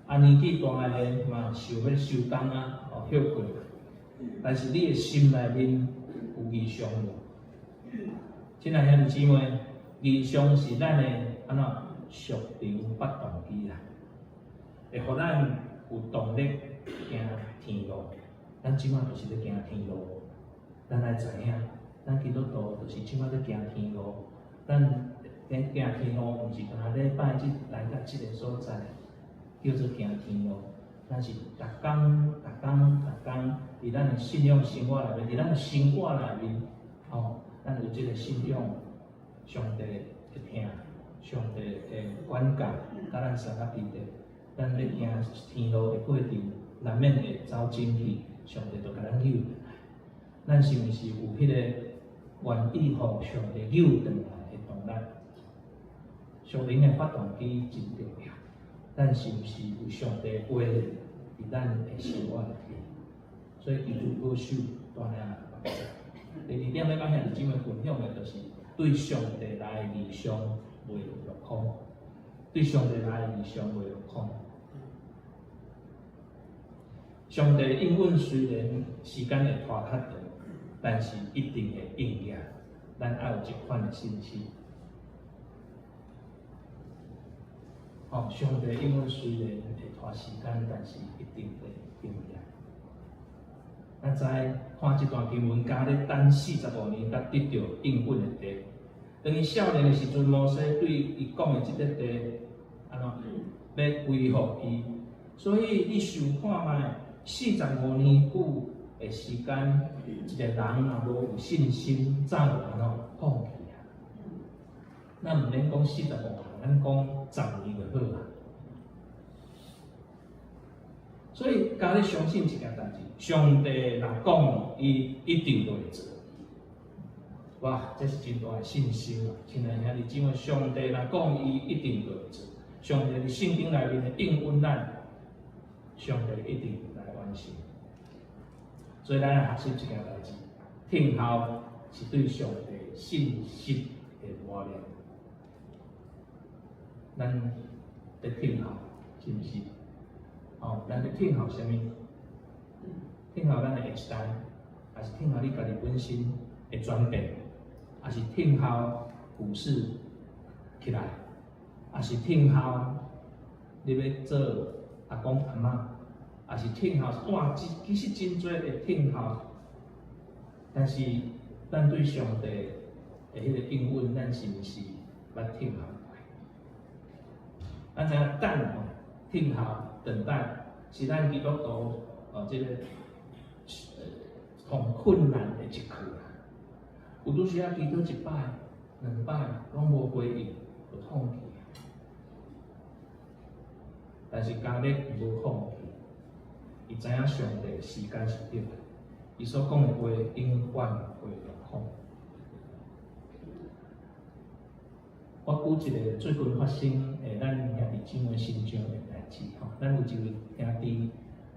啊年紀大的嘛想欲收工啊，哦歇睏。但是你的心內面有異象無？親愛兄弟姊妹，異象是咱的按怎屬靈發動機啦，會予咱有動力行天路。咱這馬就是咧行天路，咱愛知影，咱基督徒就是這馬咧行天路，咱。行天路，毋是干焦禮拜日來到這个所在，叫做行天路。咱是逐工、逐工、逐工，佇咱的信仰生活內面，佇咱的生活內面，吼，咱有這个信仰，上帝會聽，上帝會管教，佮咱相佮佇咧。咱咧行天路的過程，難免會走進去，上帝就共咱救轉來。咱是毋是有彼个願意予上帝救轉來的動力？屬靈的發動機真重要，咱是毋是有上帝話佇咱的生活內面？所以求主保守，帶領幫助。第二點欲佮兄弟姊妹分享的，就是對上帝來的異象袂落空，對上帝來的異象袂落空。上帝應允雖然時間會拖較長，但是一定會應驗。咱愛有這款的信心。哦，上帝應允雖然會拖時間，但是一定會應驗。咱知看這段經文，迦勒等四十五年才得著應允的地。當伊少年的時陣，摩西對伊講的這塊地，按怎欲歸予伊？所以你想看覓，四十五年久的時間，一個人若無有信心，早就按怎放棄啊？咱毋免講四十五年，咱講10年就好啊。所以，迦勒相信一件代誌，上帝若講，伊一定就會做。哇，這是真大的信心啊！親愛兄弟姊妹，上帝若講，伊一定就會做。上帝佇聖經內面的應允咱，上帝一定來完成。所以，咱愛學習這件代誌，聽候是對上帝信實的磨練。咱佇聽候，是毋是？哦，咱佇聽候啥物？聽候咱的下一代，抑是聽候你家己本身的轉變，抑是聽候股市起來，抑是聽候你欲做阿公阿嬤，抑是聽候哇，其實真濟會聽候，但是咱對上帝的彼個應允，咱是毋是捌聽候過？咱知影等吼，聽候等待，是咱基督徒哦，這个上困難的一課啊。有拄時仔祈禱一擺、兩擺，攏無回應，就放棄。但是迦勒無放棄，伊知影上帝時間是對的，伊所講的話永遠袂落空。我舉一個最近發生的咱兄弟姊妹身上的代誌吼，咱有一位兄弟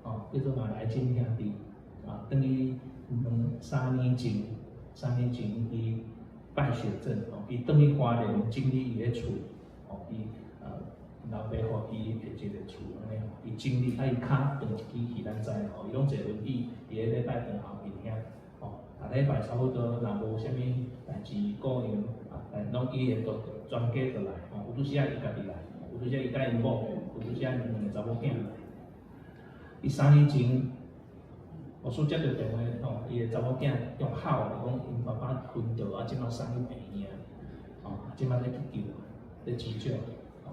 吼，叫做馬來金兄弟，啊，轉去兩三年前，三年前伊敗血症吼，伊轉去花蓮整理伊的厝，吼，伊老爸予伊的一個厝按呢吼，伊整理啊伊跤斷一支去，咱知吼，伊攏坐輪椅佇咧禮拜堂後面遐，吼，逐禮拜差不多若無啥物代誌故樣啊，攏伊會都全家都來，吼，有拄時仔伊家己來，有拄時仔伊佮𪜶某，有拄時仔𪜶兩个查某囝來。伊三年前牧師接著電話吼，伊的查某囝用哭的講，𪜶爸爸昏倒啊，這馬送去病院，吼，這馬咧急救，咧急救，吼，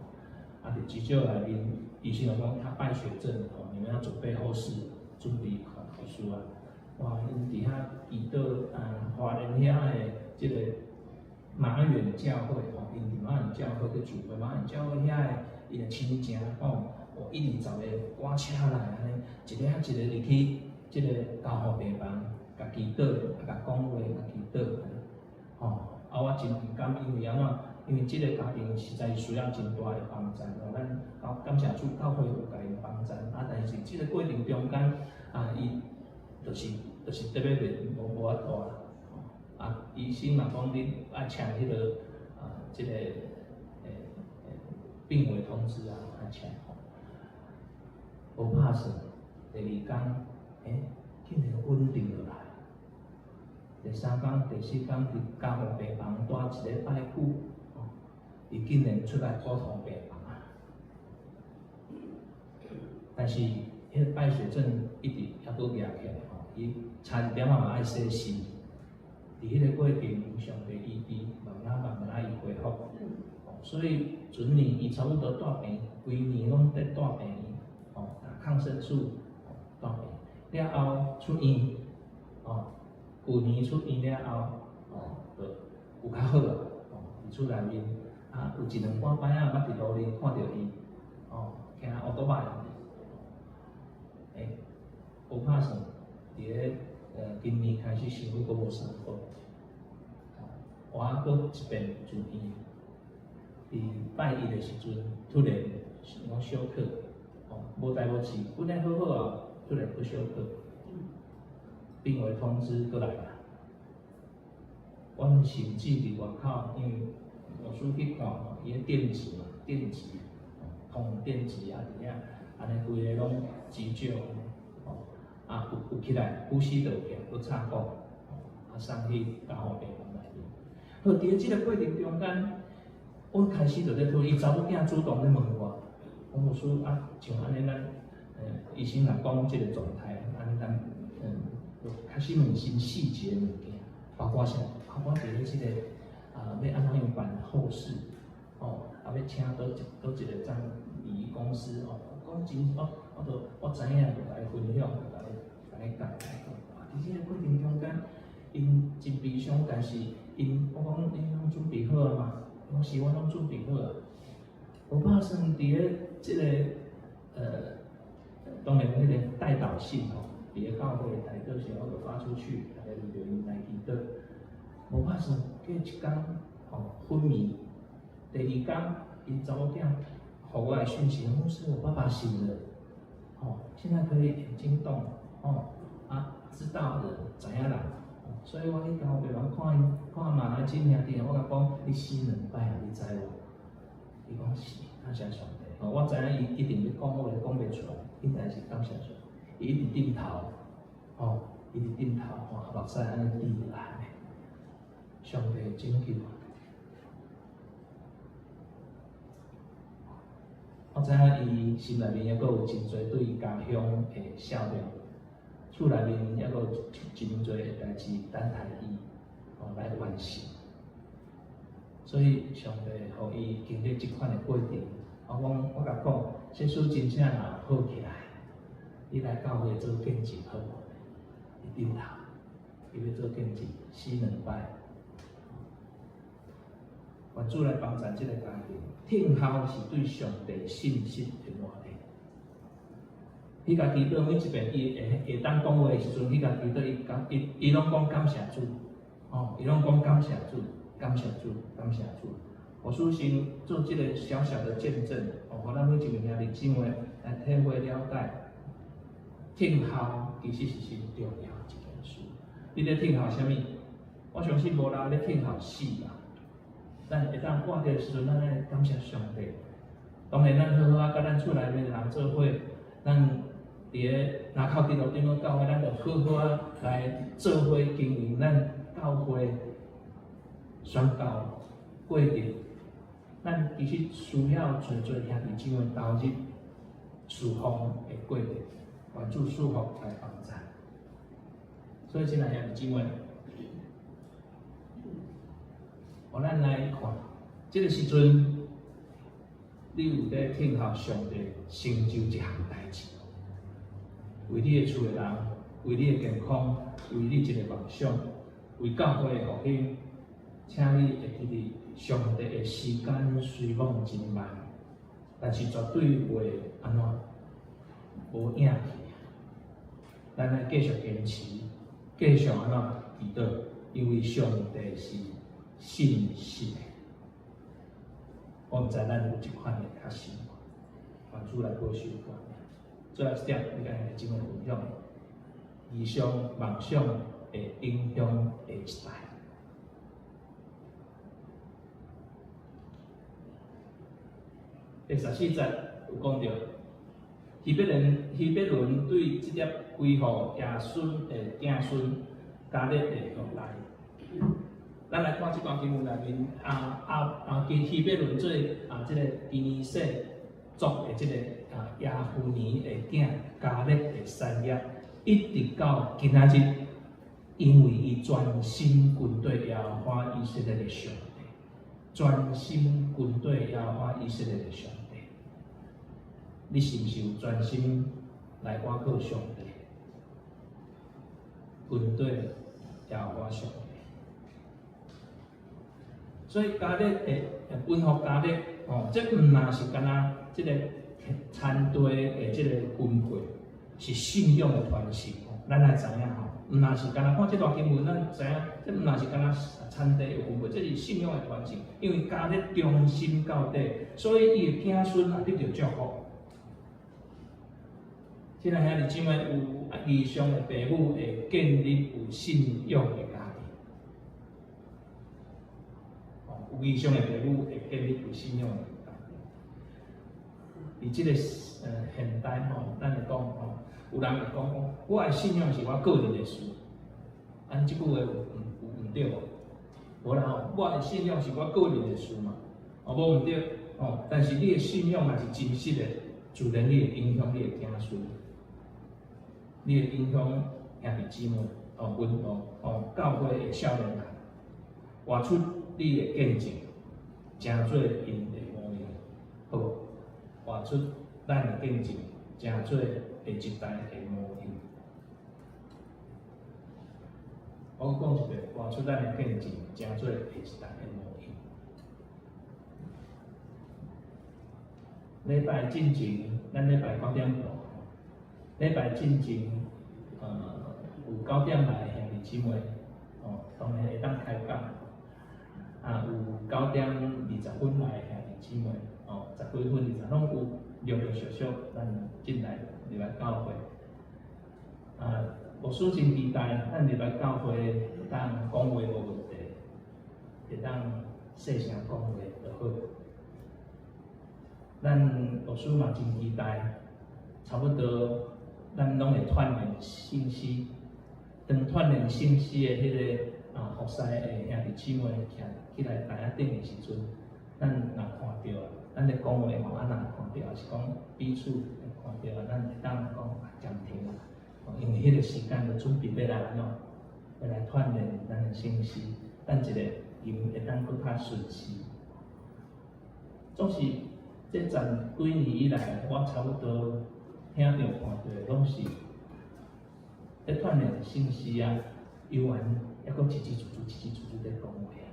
啊，佇急救內面，醫生就講他敗血症，吼，你們要準備後事，準備後事啊。哇，𪜶佇遐祈禱啊，花蓮遐的這個馬遠教會，吼，𪜶佇馬遠教會去聚會，馬遠教會遐的𪜶的親情，吼，有一二十个趕車來按呢，一个仔一个入去這個加護病房，共祈禱，啊，共講話，共祈禱，吼，啊，我真毋甘，因為按怎？因為這個家庭實在是需要真大的幫贊，吼，咱感謝主教會有共𪜶幫贊，啊，但是這個過程中間，啊，伊就是特別袂無法度啊，啊，醫生嘛講恁愛簽彼個啊，這個病危通知啊，愛簽吼。無拍算，第二工，竟然穩定落來。第三工、第四工佇加護病房蹛一禮拜久，吼，伊竟然出來普通病房啊。但是，彼個敗血症一直猶閣夯起來吼，伊差一點仔嘛愛洗腎。佇彼個過程，上帝醫治，慢慢慢慢仔伊恢復。所以陣年伊差不多蹛病，規年攏佇蹛病院，吼，打抗生素，蹛病院。了後出院，吼，舊年出院了後，吼，就有較好啊，吼，佇厝內面，啊，有一兩半擺仔捌佇路面看著伊，吼，騎歐多擺。無拍算，佇咧今年開始身軀閣無相好，我閣一遍住院。佇拜一的時陣，突然講休克，吼，無代無誌，本來好好啊，突然閣休克，病危通知閣來啊。阮甚至佇外口，因為牧師去看吼，伊咧電擊嘛，電擊，通電擊啊，佇遐，按呢規个攏急救，吼，啊有起來，呼吸就有起來，閣插管，啊送去加護病房內面。好，佇咧這個過程中間，阮開始就咧討論，伊查某囝主動咧問我，講牧師啊，像按呢咱，醫生若講這個狀態，按呢咱，就開始問真細節的物件，包括啥？包括佇咧這個啊，欲按怎樣辦後事，哦，啊，欲請佗一个葬禮儀公司哦，講真，我都我知影，就共伊分享，就共伊講。啊，佇這個過程中間，𪜶真悲傷，但是𪜶我講恁攏準備好啊嘛？伊講是，我攏準備好啊。無拍算佇咧這個當然彼個代禱信吼，佇咧教會代禱信，我就發出去，逐家為著𪜶來祈禱。無拍算過一工吼昏迷，第二工𪜶查某囝予我的訊息，牧師，我爸爸醒了，吼，現在可以眼睛動，吼，啊，知道人，知影人，所以我去加護病房看𪜶，看媽親兄弟，我共講，你死兩擺啊，你知無？伊講是，感謝上帝。哦，我知影伊一定欲講話，講袂出來，應該是感謝上帝。伊一直點頭，吼，一直點頭，吼，目屎按呢滴落來。上帝拯救。我知影伊心內面猶閣有真濟對家鄉的想念，厝內面猶閣有真濟的代誌等待伊，吼來完成。所以上帝予伊經歷這款的過程。我講，我共講，這事真正若好起來，你來教會做見證好無？伊點頭，伊欲做見證，死兩擺。願主來幫贊這個家庭，聽候是對上帝信實的磨練。彼共祈禱每一遍，伊會會當講話的時陣，彼共祈禱，伊講伊伊攏講感謝主，吼，伊攏講感謝主，感謝主，感謝主。牧師先做這個小小的見證，哦，予咱每一個兄弟姊妹來體會了解，聽候其實是真重要的一件事。你咧聽候啥物？我相信無人咧聽候死啦。咱會當活著的時陣，咱愛感謝上帝。當然，咱好好仔，佮咱厝內面的人做伙，咱佇咧林口基督長老教會，咱就好好仔來做伙經營咱教會宣教過程。咱其實需要濟濟兄弟姊妹投入侍奉的過程，願主賜福來幫贊。所以親愛兄弟姊妹，予咱來看，這个時陣，你有咧聽候上帝成就一項代誌，為你的厝的人，為你的健康，為你一个夢想，為教會的復興，請你會記得，上帝的時間雖罔真慢，但是絕對袂按怎無影去。咱愛繼續堅持，繼續按怎祈禱，因為上帝是信實的。我毋知咱有這款的確信無？願主來保守我。最後一點，欲佮兄弟姊妹分享，異象夢想會影響下一代。第十四節有講著，希伯倫希伯倫對這粒歸予亞孫的子孫迦勒的後代。咱來看這段經文內面，啊啊啊！希伯倫做啊，這个基尼洗族的這个啊耶孚尼的囝迦勒的產業，一直到今仔日，因為伊專心跟綴耶和華以色列的上帝，專心跟綴耶和華以色列的上帝。你是毋是有專心來倚靠上帝，跟綴耶和華上帝？所以迦勒的吩咐迦勒，哦，這毋若是干焦這个田地的這个分配，是信仰的傳承。咱來知影吼，毋若是干焦看這段經文，咱知影這毋若是干焦田地的分配，這是信仰的傳承。因為迦勒忠心到底，所以伊的子孫也得著祝福。親愛兄弟姊妹，有異象的父母會建立有信仰的家庭。有異象的父母會建立有信仰的家庭。佇這个現代吼，咱會講吼，有人會講講，我的信仰是我個人的事。按這句話有毋對無？無啦吼，我的信仰是我個人的事嘛，哦，無毋對哦。但是你的信仰若是真實的，自然你會影響你的子孫，你會影響兄弟姊妹哦，門徒哦，教會的少年人，活出你的見證，成做𪜶的模樣，好無？活出咱的見證，成做下一代的模樣。我閣講一遍，活出咱的見證，成做下一代的模樣。禮拜進前，咱禮拜九點半，禮拜進前，有九點來的兄弟姊妹，哦，當然會當開講。啊，有9點20分來的兄弟姊妹，哦，十幾分、二十攏有，陸陸續續咱進來入來教會。啊，牧師真期待咱入來教會會當講話無問題，會當細聲講話就好。咱牧師嘛真期待，差不多咱攏會鍛鍊聖詩，當鍛鍊聖詩的彼个啊服侍的兄弟姊妹徛起來台仔頂的時陣，咱若看著啊，咱咧講話吼，啊若看著，抑是講彼此會看著啊，咱會當講啊暫停啊，因為彼个時間就準備欲來按怎，欲來鍛鍊咱的聖詩，咱一个音會當閣較順勢。總是這十幾年以來，我差不多聽著看著的攏是咧鍛鍊聖詩啊，猶原猶閣吱吱吱吱吱吱吱咧講話啊。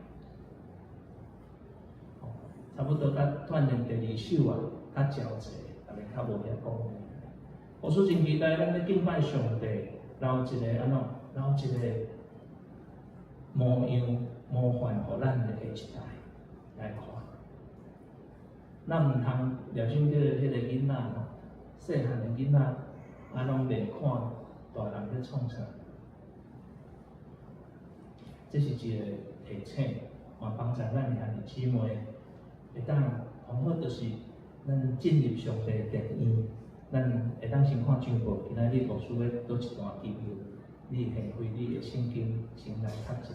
差不多甲鍛鍊第二首啊，較焦濟，逐个較無遐講話。牧師真期待咱咧敬拜上帝，留一個按怎，留一個模樣模範，予咱的下一代來看。咱毋通掠準叫彼个囡仔吼，細漢的囡仔，啊，攏袂看大人咧創啥。這是一個提醒，嘛幫助咱的兄弟姊妹會當剛好就是咱進入上帝的殿院，咱會當先看張報，今仔日牧師欲佗一段經文，你掀開你的聖經，先來讀一下。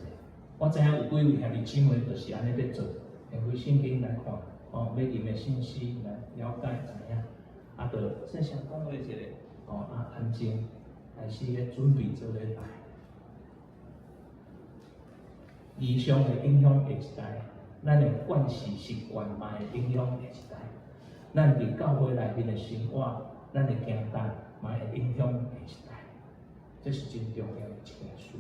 我知影有幾位兄弟姊妹就是按呢咧做，掀開聖經來看，哦，欲入的信息來了解知影，啊，就細聲講話一下，哦，啊，安靜，開始咧準備做禮拜。異象會影響下一代，咱的慣勢習慣嘛會影響下一代。咱佇教會內面的生活，咱的行動嘛會影響下一代。這是真重要的一件事。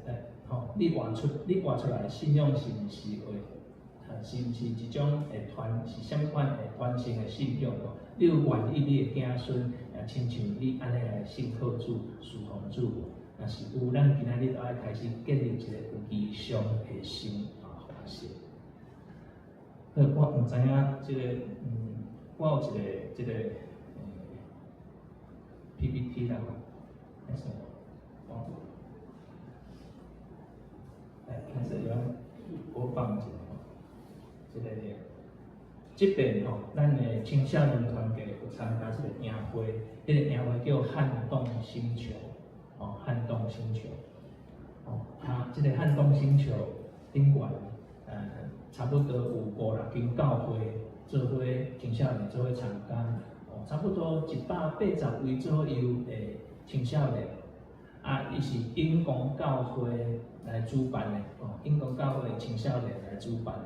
欸，吼，你活出來的信仰是毋是會？是毋是一種會傳？是啥物款會傳承的信仰？你有願意你的子孫，也親像你按呢來信靠主、事奉主無？若是有，咱今仔日就愛開始建立一個有異象的生活方式。好，我毋知影這個，我有一個這個，PPT 啦，還是我來開始用播放一下。這個這邊吼，咱的青少年團體有參加這個營會，彼個營會叫撼動星球，哦，撼動星球，哦，啊，這個撼動星球頂懸，差不多有五六間教會做伙青少年做伙參加，哦，差不多180位左右的青少年，啊，伊是永光教會來主辦的，哦，永光教會青少年來主辦的。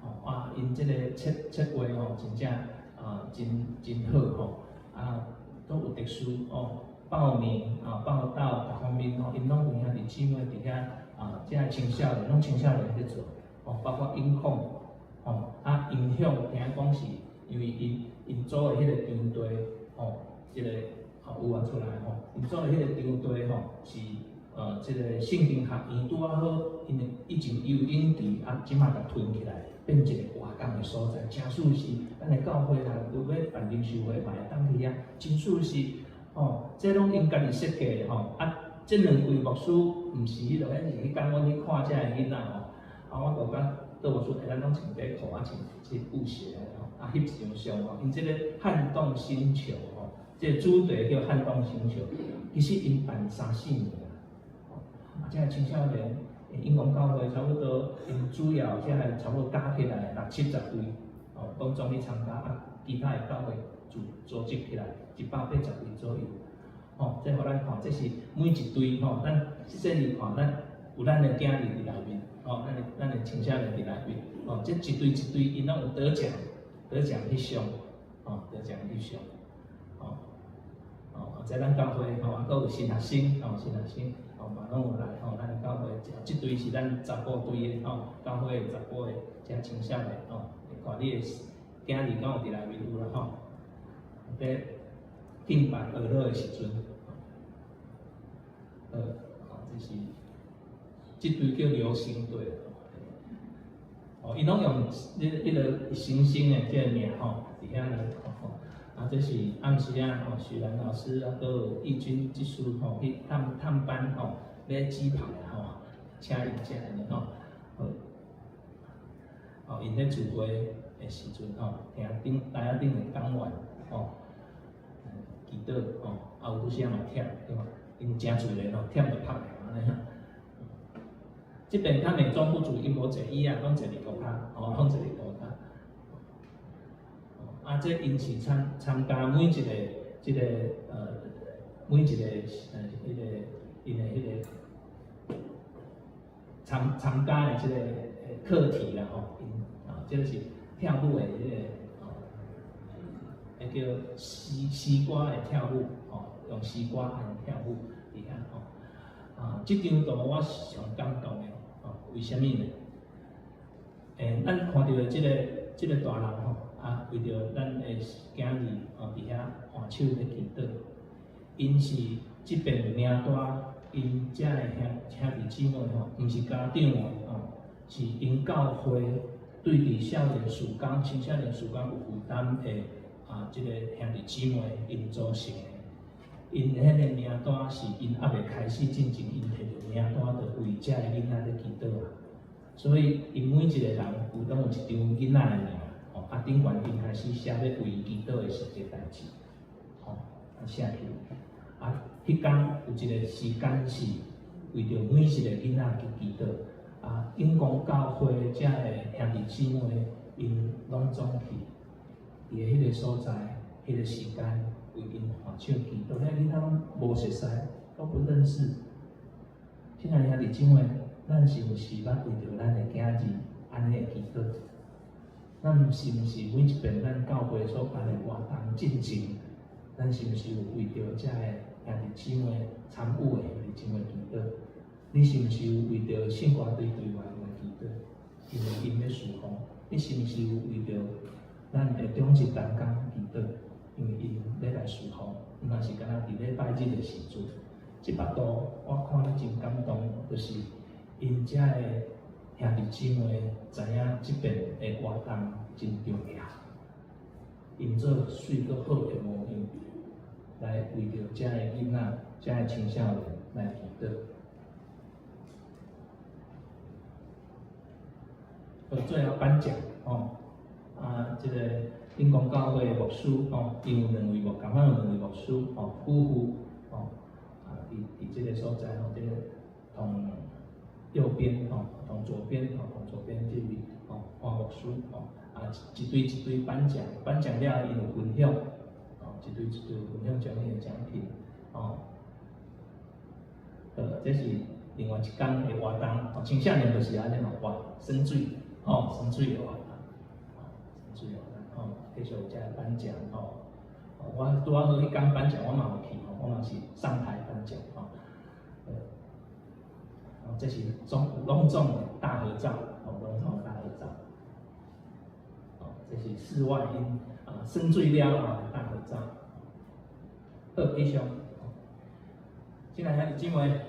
吼啊，𪜶這个策劃吼，真正啊，真真好吼，啊，都有特殊哦，報名啊、報到各方面吼，𪜶攏有兄弟姊妹佇遐啊，這个青少年攏青少年咧做，哦，包括音控，吼啊，音響聽講是因為𪜶𪜶組的彼个場地吼，這個吼有啊出來吼，𪜶組的彼个場地吼是。這個聖經學院拄仔好，𪜶以前游泳池啊，這馬共吞起來，變一個活動的所在，真舒適。咱的教會啦，有欲辦靈修會嘛會當去遐，真舒適。吼，這攏𪜶家己設計的吼。啊，這兩位牧師毋是彼落，彼是彼工阮去看這个囡仔吼。啊，我就甲杜牧師，欸，咱攏穿短褲啊，穿這布鞋吼，啊，翕一張相吼。𪜶這個撼動星球吼，這個主題叫撼動星球，其實𪜶辦三四年。啊，這个青少年，永光教會差不多，𪜶主要這个差不多加起來六七十位，哦，攏總去參加啊，其他的教會組組織起來180位左右，吼，這予咱看，這是每一隊吼，咱細細看，咱有咱的囝兒佇內面，吼，咱的青少年佇內面，吼，這一隊一隊，𪜶攏有得獎，得獎翕相，吼，得獎翕相，吼，哦，這咱教會吼，啊，閣有新學生，吼，新學生。吼嘛攏有來吼，咱教會這隊是咱查埔隊的吼，教會查埔的遮青少年吼，看你的囝兒敢有佇內面有啦吼。佇敬拜學樂的時陣，吼，這是這隊叫流星隊，哦，𪜶攏用彼个星星的這个名吼，佇遐來吼。啊，這是暗時啊，吼，許蘭老師啊，閣有義軍技師吼，去探探班吼，買雞排吼，請𪜶食按呢吼，好，哦，𪜶咧聚會的時陣吼，聽頂台仔頂的講員吼，祈禱吼，啊有拄時仔嘛忝對無？𪜶誠自然吼，忝就拍來按呢。這邊較美中不足，𪜶無坐椅仔，攏坐佇塗跤，吼，攏坐佇塗跤。啊，這𪜶是參參加每一個這個每一個彼個𪜶的彼個參參加的這個課題啦吼，𪜶啊，這個是跳舞的彼個吼，彼叫西西瓜的跳舞吼，用西瓜來跳舞佇遐吼。啊，這張圖我是上感動的吼，為啥物呢？欸，咱看著的這個大人吼。啊，為著咱的囝兒哦，佇遐換手咧祈禱，𪜶是這遍名單，𪜶遮的兄兄弟姊妹吼，毋是家長哦，是𪜶教會對佇少年事工、青少年事工有負擔的啊，這個兄弟姊妹𪜶組成的。𪜶彼个名單是𪜶猶未開始進前，𪜶摕著名單就為遮个囡仔咧祈禱啊。所以，𪜶每一個人有攏有一張囡仔的名。吼，啊，頂懸𪜶開始寫欲為伊祈禱的實際代誌，吼，啊寫起來。啊，彼工有一個時間是為著每一個囡仔去祈禱。啊，永光教會遮个兄弟姊妹，𪜶攏總去佇彼个所在，彼个時間為𪜶換手祈禱，遐囡仔攏無熟似，都不認識。親愛兄弟姊妹，咱是毋是捌為著咱的囝兒按呢祈禱？咱是毋是每一遍咱教會所辦的活動進前，咱是毋是有為著遮个兄弟姊妹參與的兄弟姊妹祈禱？你是毋是有為著聖歌隊隊員來祈禱？因為𪜶欲事奉。你是毋是有為著咱的長執同工祈禱？因為𪜶欲來事奉，毋若是干焦佇禮拜日的時陣。這幅圖我看了真感動，就是𪜶遮的兄弟姊妹知影這遍的活動真重要，𪜶做媠閣好的模樣，來為著遮的囡仔、遮的青少年來祈禱。到最後頒獎吼，啊，這個靈光教會的牧師吼，𪜶有兩位牧，仝款有兩位牧師吼，夫婦吼，啊，佇這個所在吼，這個同右邊吼，同左邊吼，同左邊這位吼，黃牧師吼，啊，一對一對頒獎，頒獎了後𪜶有分享，吼，一對一對分享將𪜶的獎品，吼，好，這是另外一工的活動，吼，青少年就是按呢吼，活耍水，吼，耍水的活動，吼，耍水的活動，吼，繼續有遮頒獎，吼，我拄仔好彼工頒獎，我嘛有去，吼，我嘛是上台頒獎，吼，哦，這是總隆重的大合照，吼，隆重的大合照，哦，這是室外𪜶啊耍水了後的大合照，好，以上，親愛兄弟姊妹，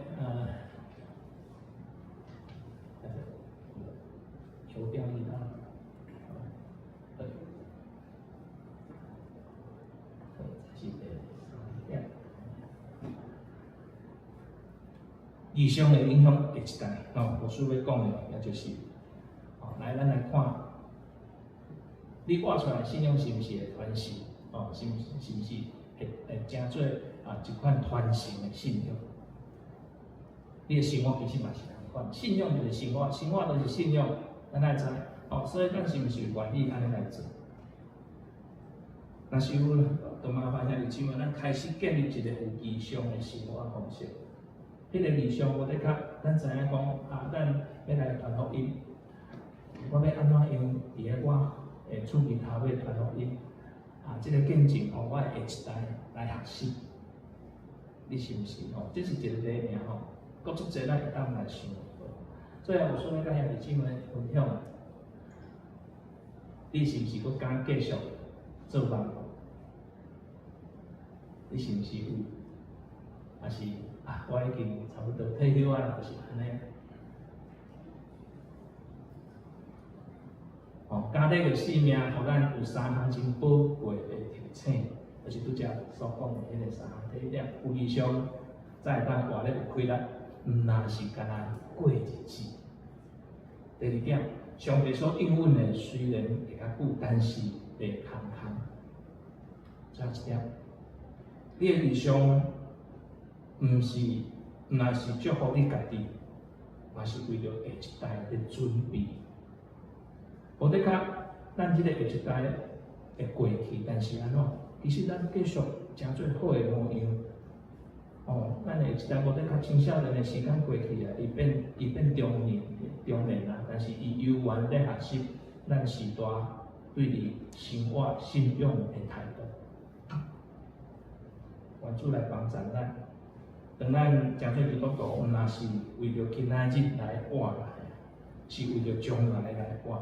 求標一啊，好，好，這是第三點。異象會影響下一代，吼，牧師欲講的，也就是，吼，來，咱來看，你活出來信仰是毋是會傳承？吼，是毋是會成做啊一款傳承的信仰？你的生活其實嘛是仝款，信仰就是生活，生活就是信仰，咱愛知，吼，所以咱是毋是願意按呢來做？若是有，就麻煩兄弟姊妹，咱開始建立一個有異象的生活方式。彼個異象無的確，咱知影講啊，咱欲來傳福音，我欲按怎樣佇個我的厝邊頭尾傳福音？啊，這個見證，予我的下一代來學習。你是毋是吼？這是一個例爾吼，閣足濟咱會當來想。最後，有想欲佮兄弟姊妹分享，你是毋是閣敢繼續做夢？你是毋是有？抑是啊，我已經差不多退休啊，就是按呢。吼，加勒的性命，予咱有三項真寶貴的提醒，就是拄才所講的彼個三項提點。有異象，才會當活咧有氣力，毋若是干焦過日子。第二點，上帝所應允的雖然會較久，但是袂空空。最後一點，你的異象毋是，毋若是祝福你家己，嘛是為著下一代咧準備。無的確，咱這個下一代會過去，但是按怎？其實咱繼續成做好的模樣。哦，咱的下一代無的確青少年的時間過去啊，伊變中年啊，但是伊猶原咧學習咱時代對佇生活信仰的態度。願主來幫助咱。當咱成做基督徒，毋若是為著今仔日來活，是為著將來來活。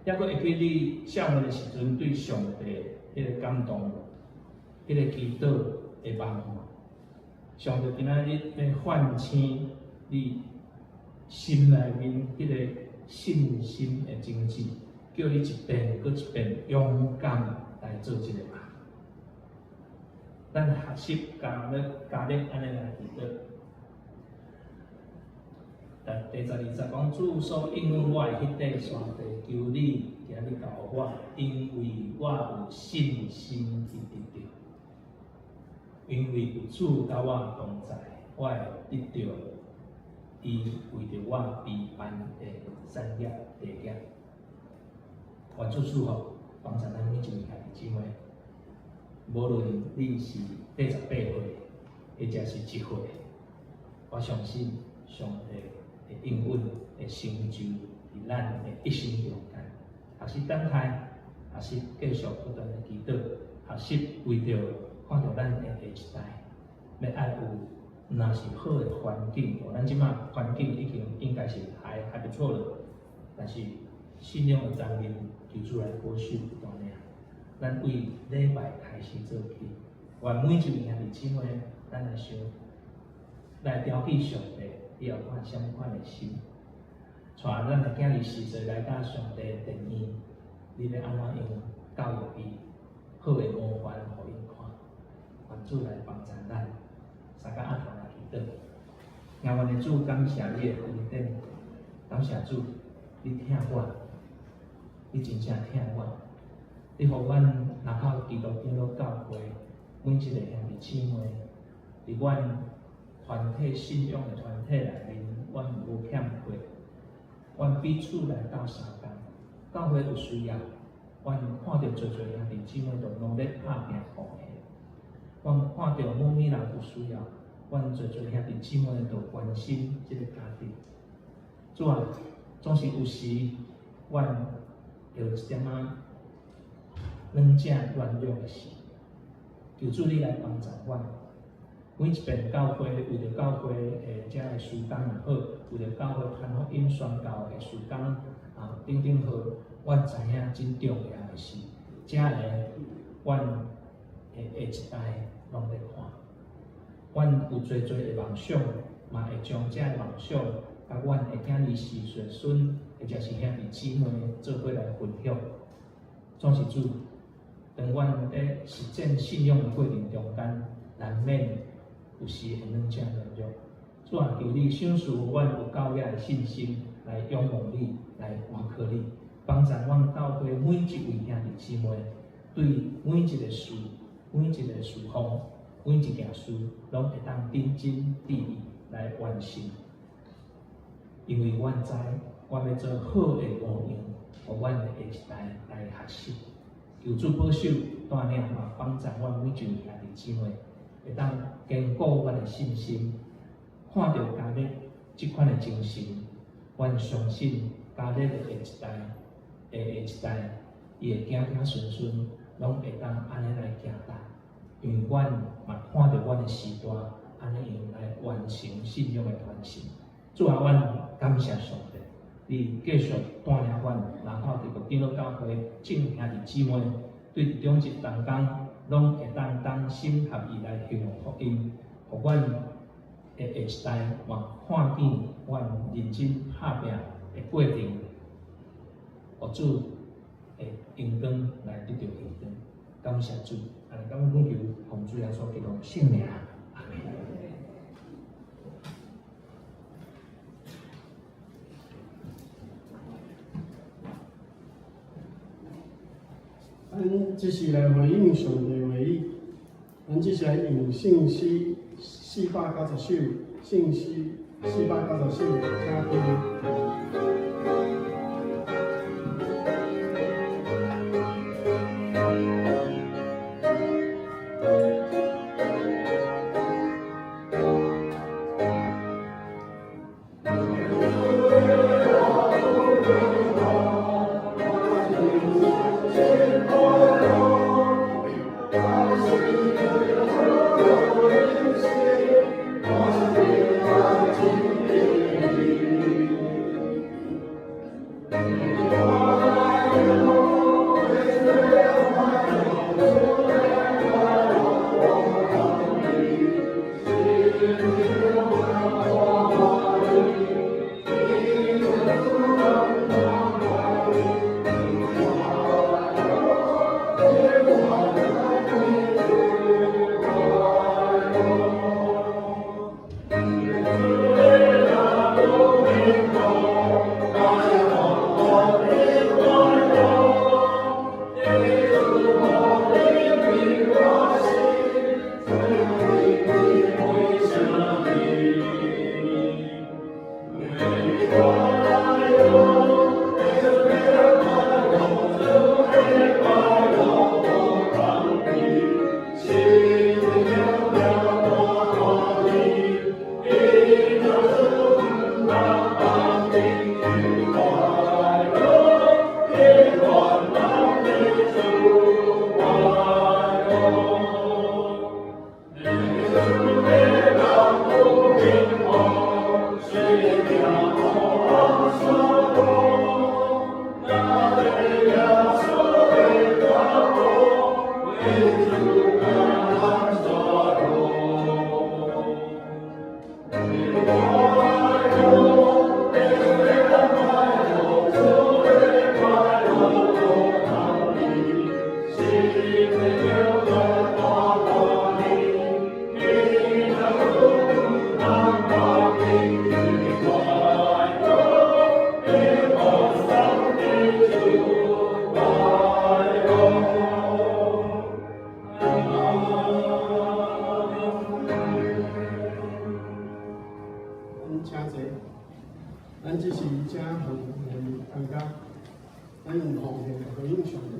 抑閣會記你少年的時陣對上帝彼個感動，彼個祈禱的夢。上帝今仔日欲喚醒你心內面彼個信心的種子，叫你一遍閣一遍勇敢來做這個夢。咱學習加勒按呢來祈禱。第12節講，主所應允我的彼塊山地，求你今日交予我，因為我有信心去得著。因為有主佮我同在，我會得著伊為著我預辦的產業地業。願主賜福，幫助咱每一位兄弟姊妹。無論你是88歲，或者是1歲，我相信上帝會應允，會成就佇咱的一生中間。學習等待，學習繼續不斷的祈禱，學習為著看著咱的下一代，欲愛有若是好的環境，咱這馬環境已經應該是還不錯了，但是信仰的層面，求主來保守帶領。咱為禮拜開始做起，願每一位兄弟姊妹，咱來想，來調起上帝，你有款啥物款的心，帶咱的囝兒時勢來到上帝的殿院，你欲按怎樣教育伊，好的模範予𪜶看，願主來幫助咱，三甲阿頭來祈禱。願阮的主感謝你的恩典，感謝主，你疼我，你真正疼我，你予阮林口基督長老教會每一個兄弟姊妹，佇阮團體信仰的團體內面，阮無欠缺，阮彼此來鬥相共，教會有需要，阮看著濟濟兄弟姊妹都努力拍拚奉獻，阮看著某某人有需要，阮濟濟兄弟姊妹都關心這個家庭。主啊，總是有時，阮會有一點仔軟正軟弱的時，求主你來幫助阮。每一遍教會為著教會的這个事工也好，為著教會傳福音宣教的事工啊等等好，阮知影真重要的是，這个阮的下一代攏咧看，阮有濟濟的夢想，嘛會將這个夢想佮阮的囝兒、孫孫，或者是兄弟姊妹做伙來分享。總是主，當阮咧實踐信仰的過程中間，難免有時會軟正軟弱。主啊，求你賞賜阮有夠額的信心，來仰望你，來倚靠你，幫助阮教會每一位兄弟姊妹，對每一个事、每一个事奉、每一件事，攏會當認真致意來完成。因為阮知，阮欲做好的模樣，予阮的下一代來學習。求主保守帶領嘛，幫助阮每一位兄弟姊妹，會當堅固阮的信心。看著迦勒這款的精神，阮相信迦勒的下一代、下下一代，伊的子子孫孫，攏會當按呢來行達。因為阮嘛看著阮的時代，按呢樣來完成信仰的傳承。主啊，阮感謝上帝，你繼續帶領阮，然後佇個長老教會眾兄弟姊妹，對長執同工，攏會當同心合意來行福音，予阮的下一代嘛看見阮認真拍拚的過程，予主的榮光來得著榮光。感謝主，按呢感恩懇求，奉主耶穌基督聖名，阿們。咱這是來回應上帝話語，咱這是來用聖詩490首，聖詩490首，請聽。咱用奉獻來回應上帝。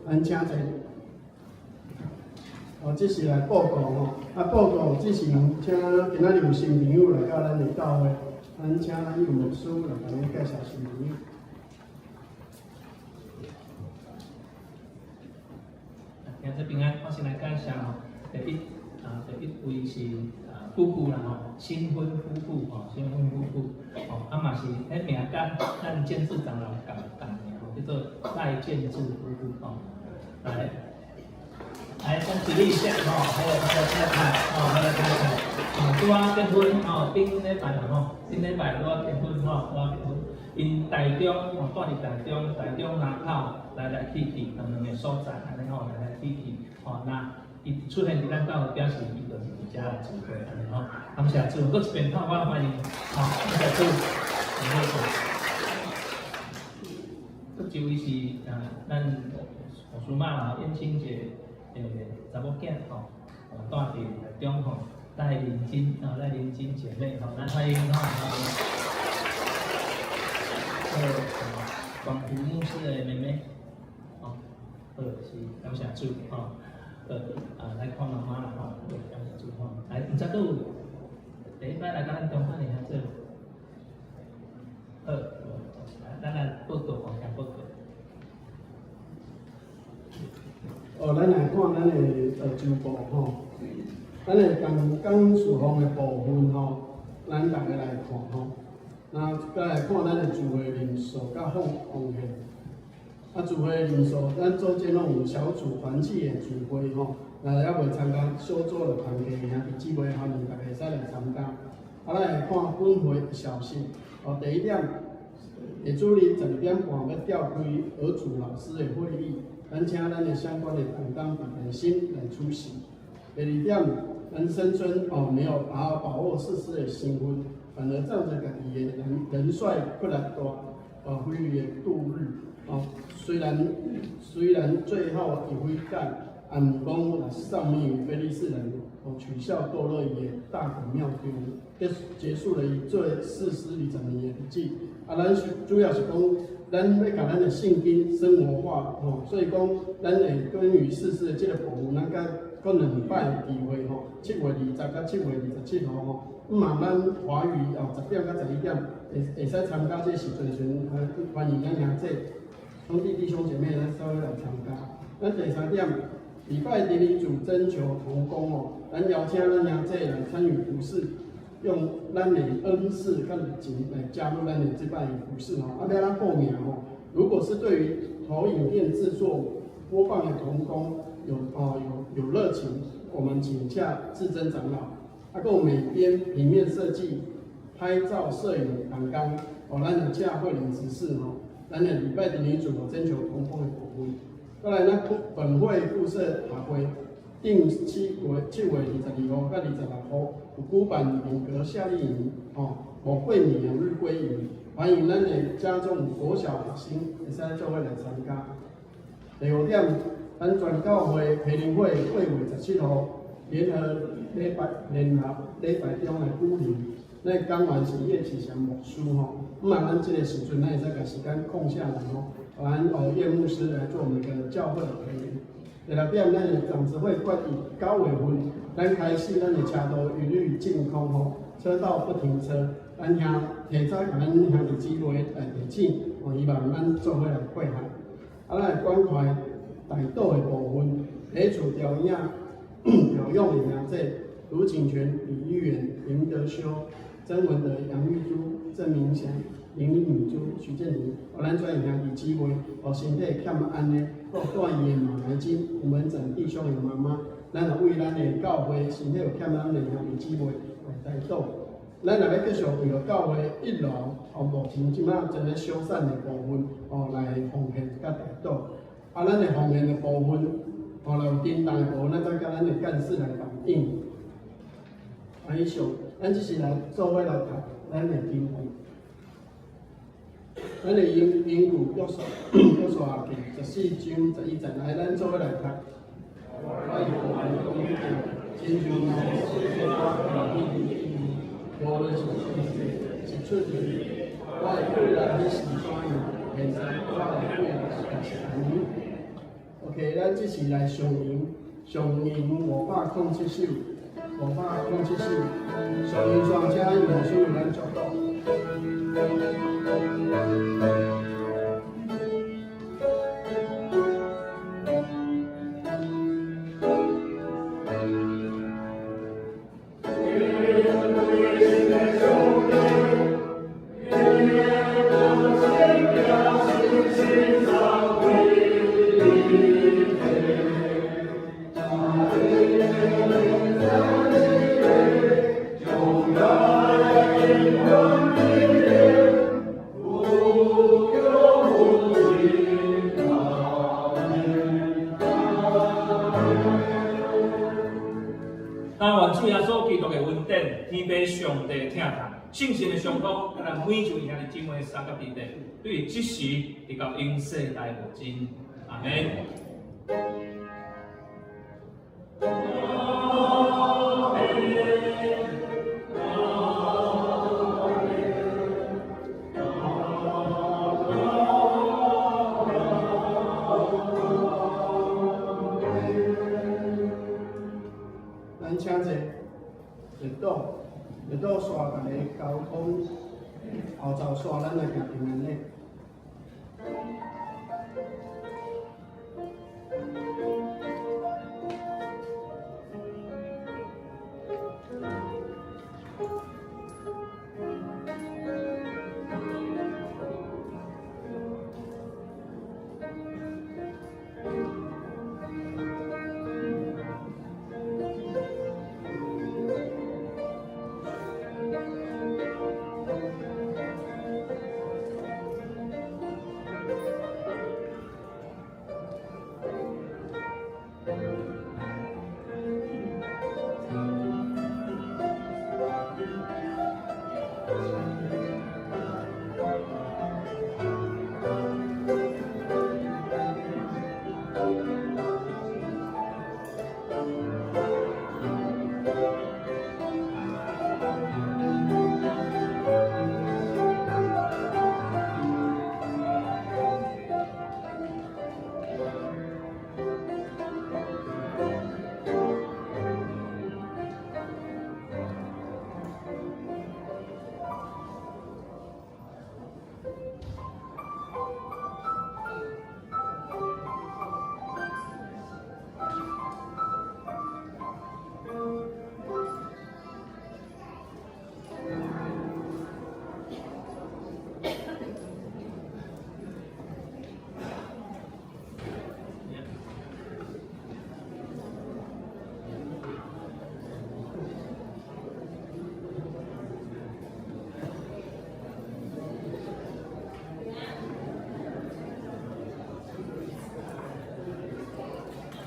咱請坐。哦，這是來報告吼，啊，報告之前請今仔日有新朋友來到咱的教會，咱請咱有牧師來共咱介紹新朋友。兄弟平安，我先來介紹吼，第一啊，第一位是啊夫婦啦吼，新婚夫婦吼，新婚夫婦吼，啊嘛是彼名佮咱建志長老仝仝名吼，叫做賴建志夫婦吼，來，來恭喜一下吼，還有他的太太哦，他的太太，哦，拄仔結婚哦，頂禮拜啦吼，頂禮拜拄仔結婚吼，拄仔結婚，𪜶台中哦，住佇台中，台中林口來來去去，兩個所在按呢吼，來來去去，吼，那伊出現佇咱教會，表示伊就是佇遮來聚會按呢吼。感謝主，閣一遍吼，我歡迎，吼，感謝主，感謝主。閣一位是啊，咱吳叔媽啦，燕青姐的查某囝吼，住佇台中吼，賴玲金啊，賴玲金姐妹吼，咱歡迎吼。好，廣福牧師的妹妹，吼，好是感謝主吼，好啊，來看媽媽啦吼，好感謝主吼，來，毋知閣有第一擺來共咱中間的兄弟，好，來，咱來報告吼，先報告。哦，咱來看咱的週報吼，咱的同工事奉的部分吼，咱逐家來看吼。那閣來看咱的聚會人數佮奉獻。啊，聚會人數，咱組織攏有小組團契的聚會吼，若猶未參加小組的團契的兄弟姊妹，歡迎逐家會使來參加。啊，咱來看本會的消息。哦，第一點，下主日12點半欲召開兒主老師的會議，咱請咱的相關的同工佇電心來出席。第二點，咱參孫哦沒有好好把握士師的身份，反而仗著家己的人人帥骨力大，哦，揮霍度日。哦，雖然最後伊悔改，也毋講若喪命於非利士人，哦，取笑逗樂伊的大袞廟中，結束了伊做士師20年的日子。啊，咱是主要是講，咱欲共咱的聖經生活化，吼，所以講，咱會關於士師的這個部分，咱閣閣兩擺的機會，吼，7月20佮7月27號，吼，毋嘛咱華語哦，10點到11點，會使參加這個時陣時陣，歡迎咱兄弟兄弟弟兄姐妹，咱稍微來參加。咱第三點，禮拜第二組徵求同工哦，咱邀請咱兄弟來參與服事。用咱的恩賜佮熱情來加入咱的這擺服事吼。啊，欲按怎報名吼？如果是對於投影片製作、播放的同工有熱情，我們請洽志珍長老。啊，閣有美編、平面設計、拍照、攝影同工，哦，咱就請慧玲執事吼。咱的禮拜日女主徵求同工的部分。閣來，咱本會附設學會，定7月22號佮26號有舉辦靈格夏令營，吼，五桂米日歸營，歡迎咱的家中國小學生會使做伙來參加。第五點，咱全教會培靈會8月17號聯合禮拜聯合禮拜中來舉行，咱講員是葉啟祥牧師吼。咁啊，咱這個時陣，咱會使共時間空下來吼，咱葉牧師來做我們的教會的培靈。第六點，咱的長執會決議9月份，咱開始咱的車道一律淨空吼，車道不停車。咱兄提早共咱兄弟姊妹來提醒，哦，希望咱做伙來配合。啊，咱關懷代禱的部分，禮厝調養調養的兄弟，盧景泉、李玉元、林德修、曾文德、楊玉珠、鄭明祥、林敏珠、徐建林，哦，咱遮兄弟姊妹，哦，身體欠安的，閣住院的馬來金、吳文展弟兄的媽媽，咱也為咱的教會身體有欠安的兄弟姊妹來代禱。咱若欲繼續為著教會一樓哦，目前這擺正咧修繕的部分哦，來奉獻佮代禱。啊，咱的奉獻的部分，哦，若有叮當的部分，咱再佮咱的幹事來反映。啊，以上，咱這是來做伙來讀咱的經文。咱的英語約書亞記14章11節，來，咱做伙來讀。親像摩西的無論是是出去，我的過來彼是怎樣？現在我的過來是按呢。OK，咱這是來上吟，上吟507首，507首，上吟煞請楊牧師為咱祝禱。但願主耶穌基督的恩典，天父上帝疼痛，聖神的相通，佮咱每一位兄弟姊妹三佮弟弟，對這時直到永世來無盡。阿們。咱請坐，熱島，熱島煞逐个交通後晝煞，咱來行平安禮。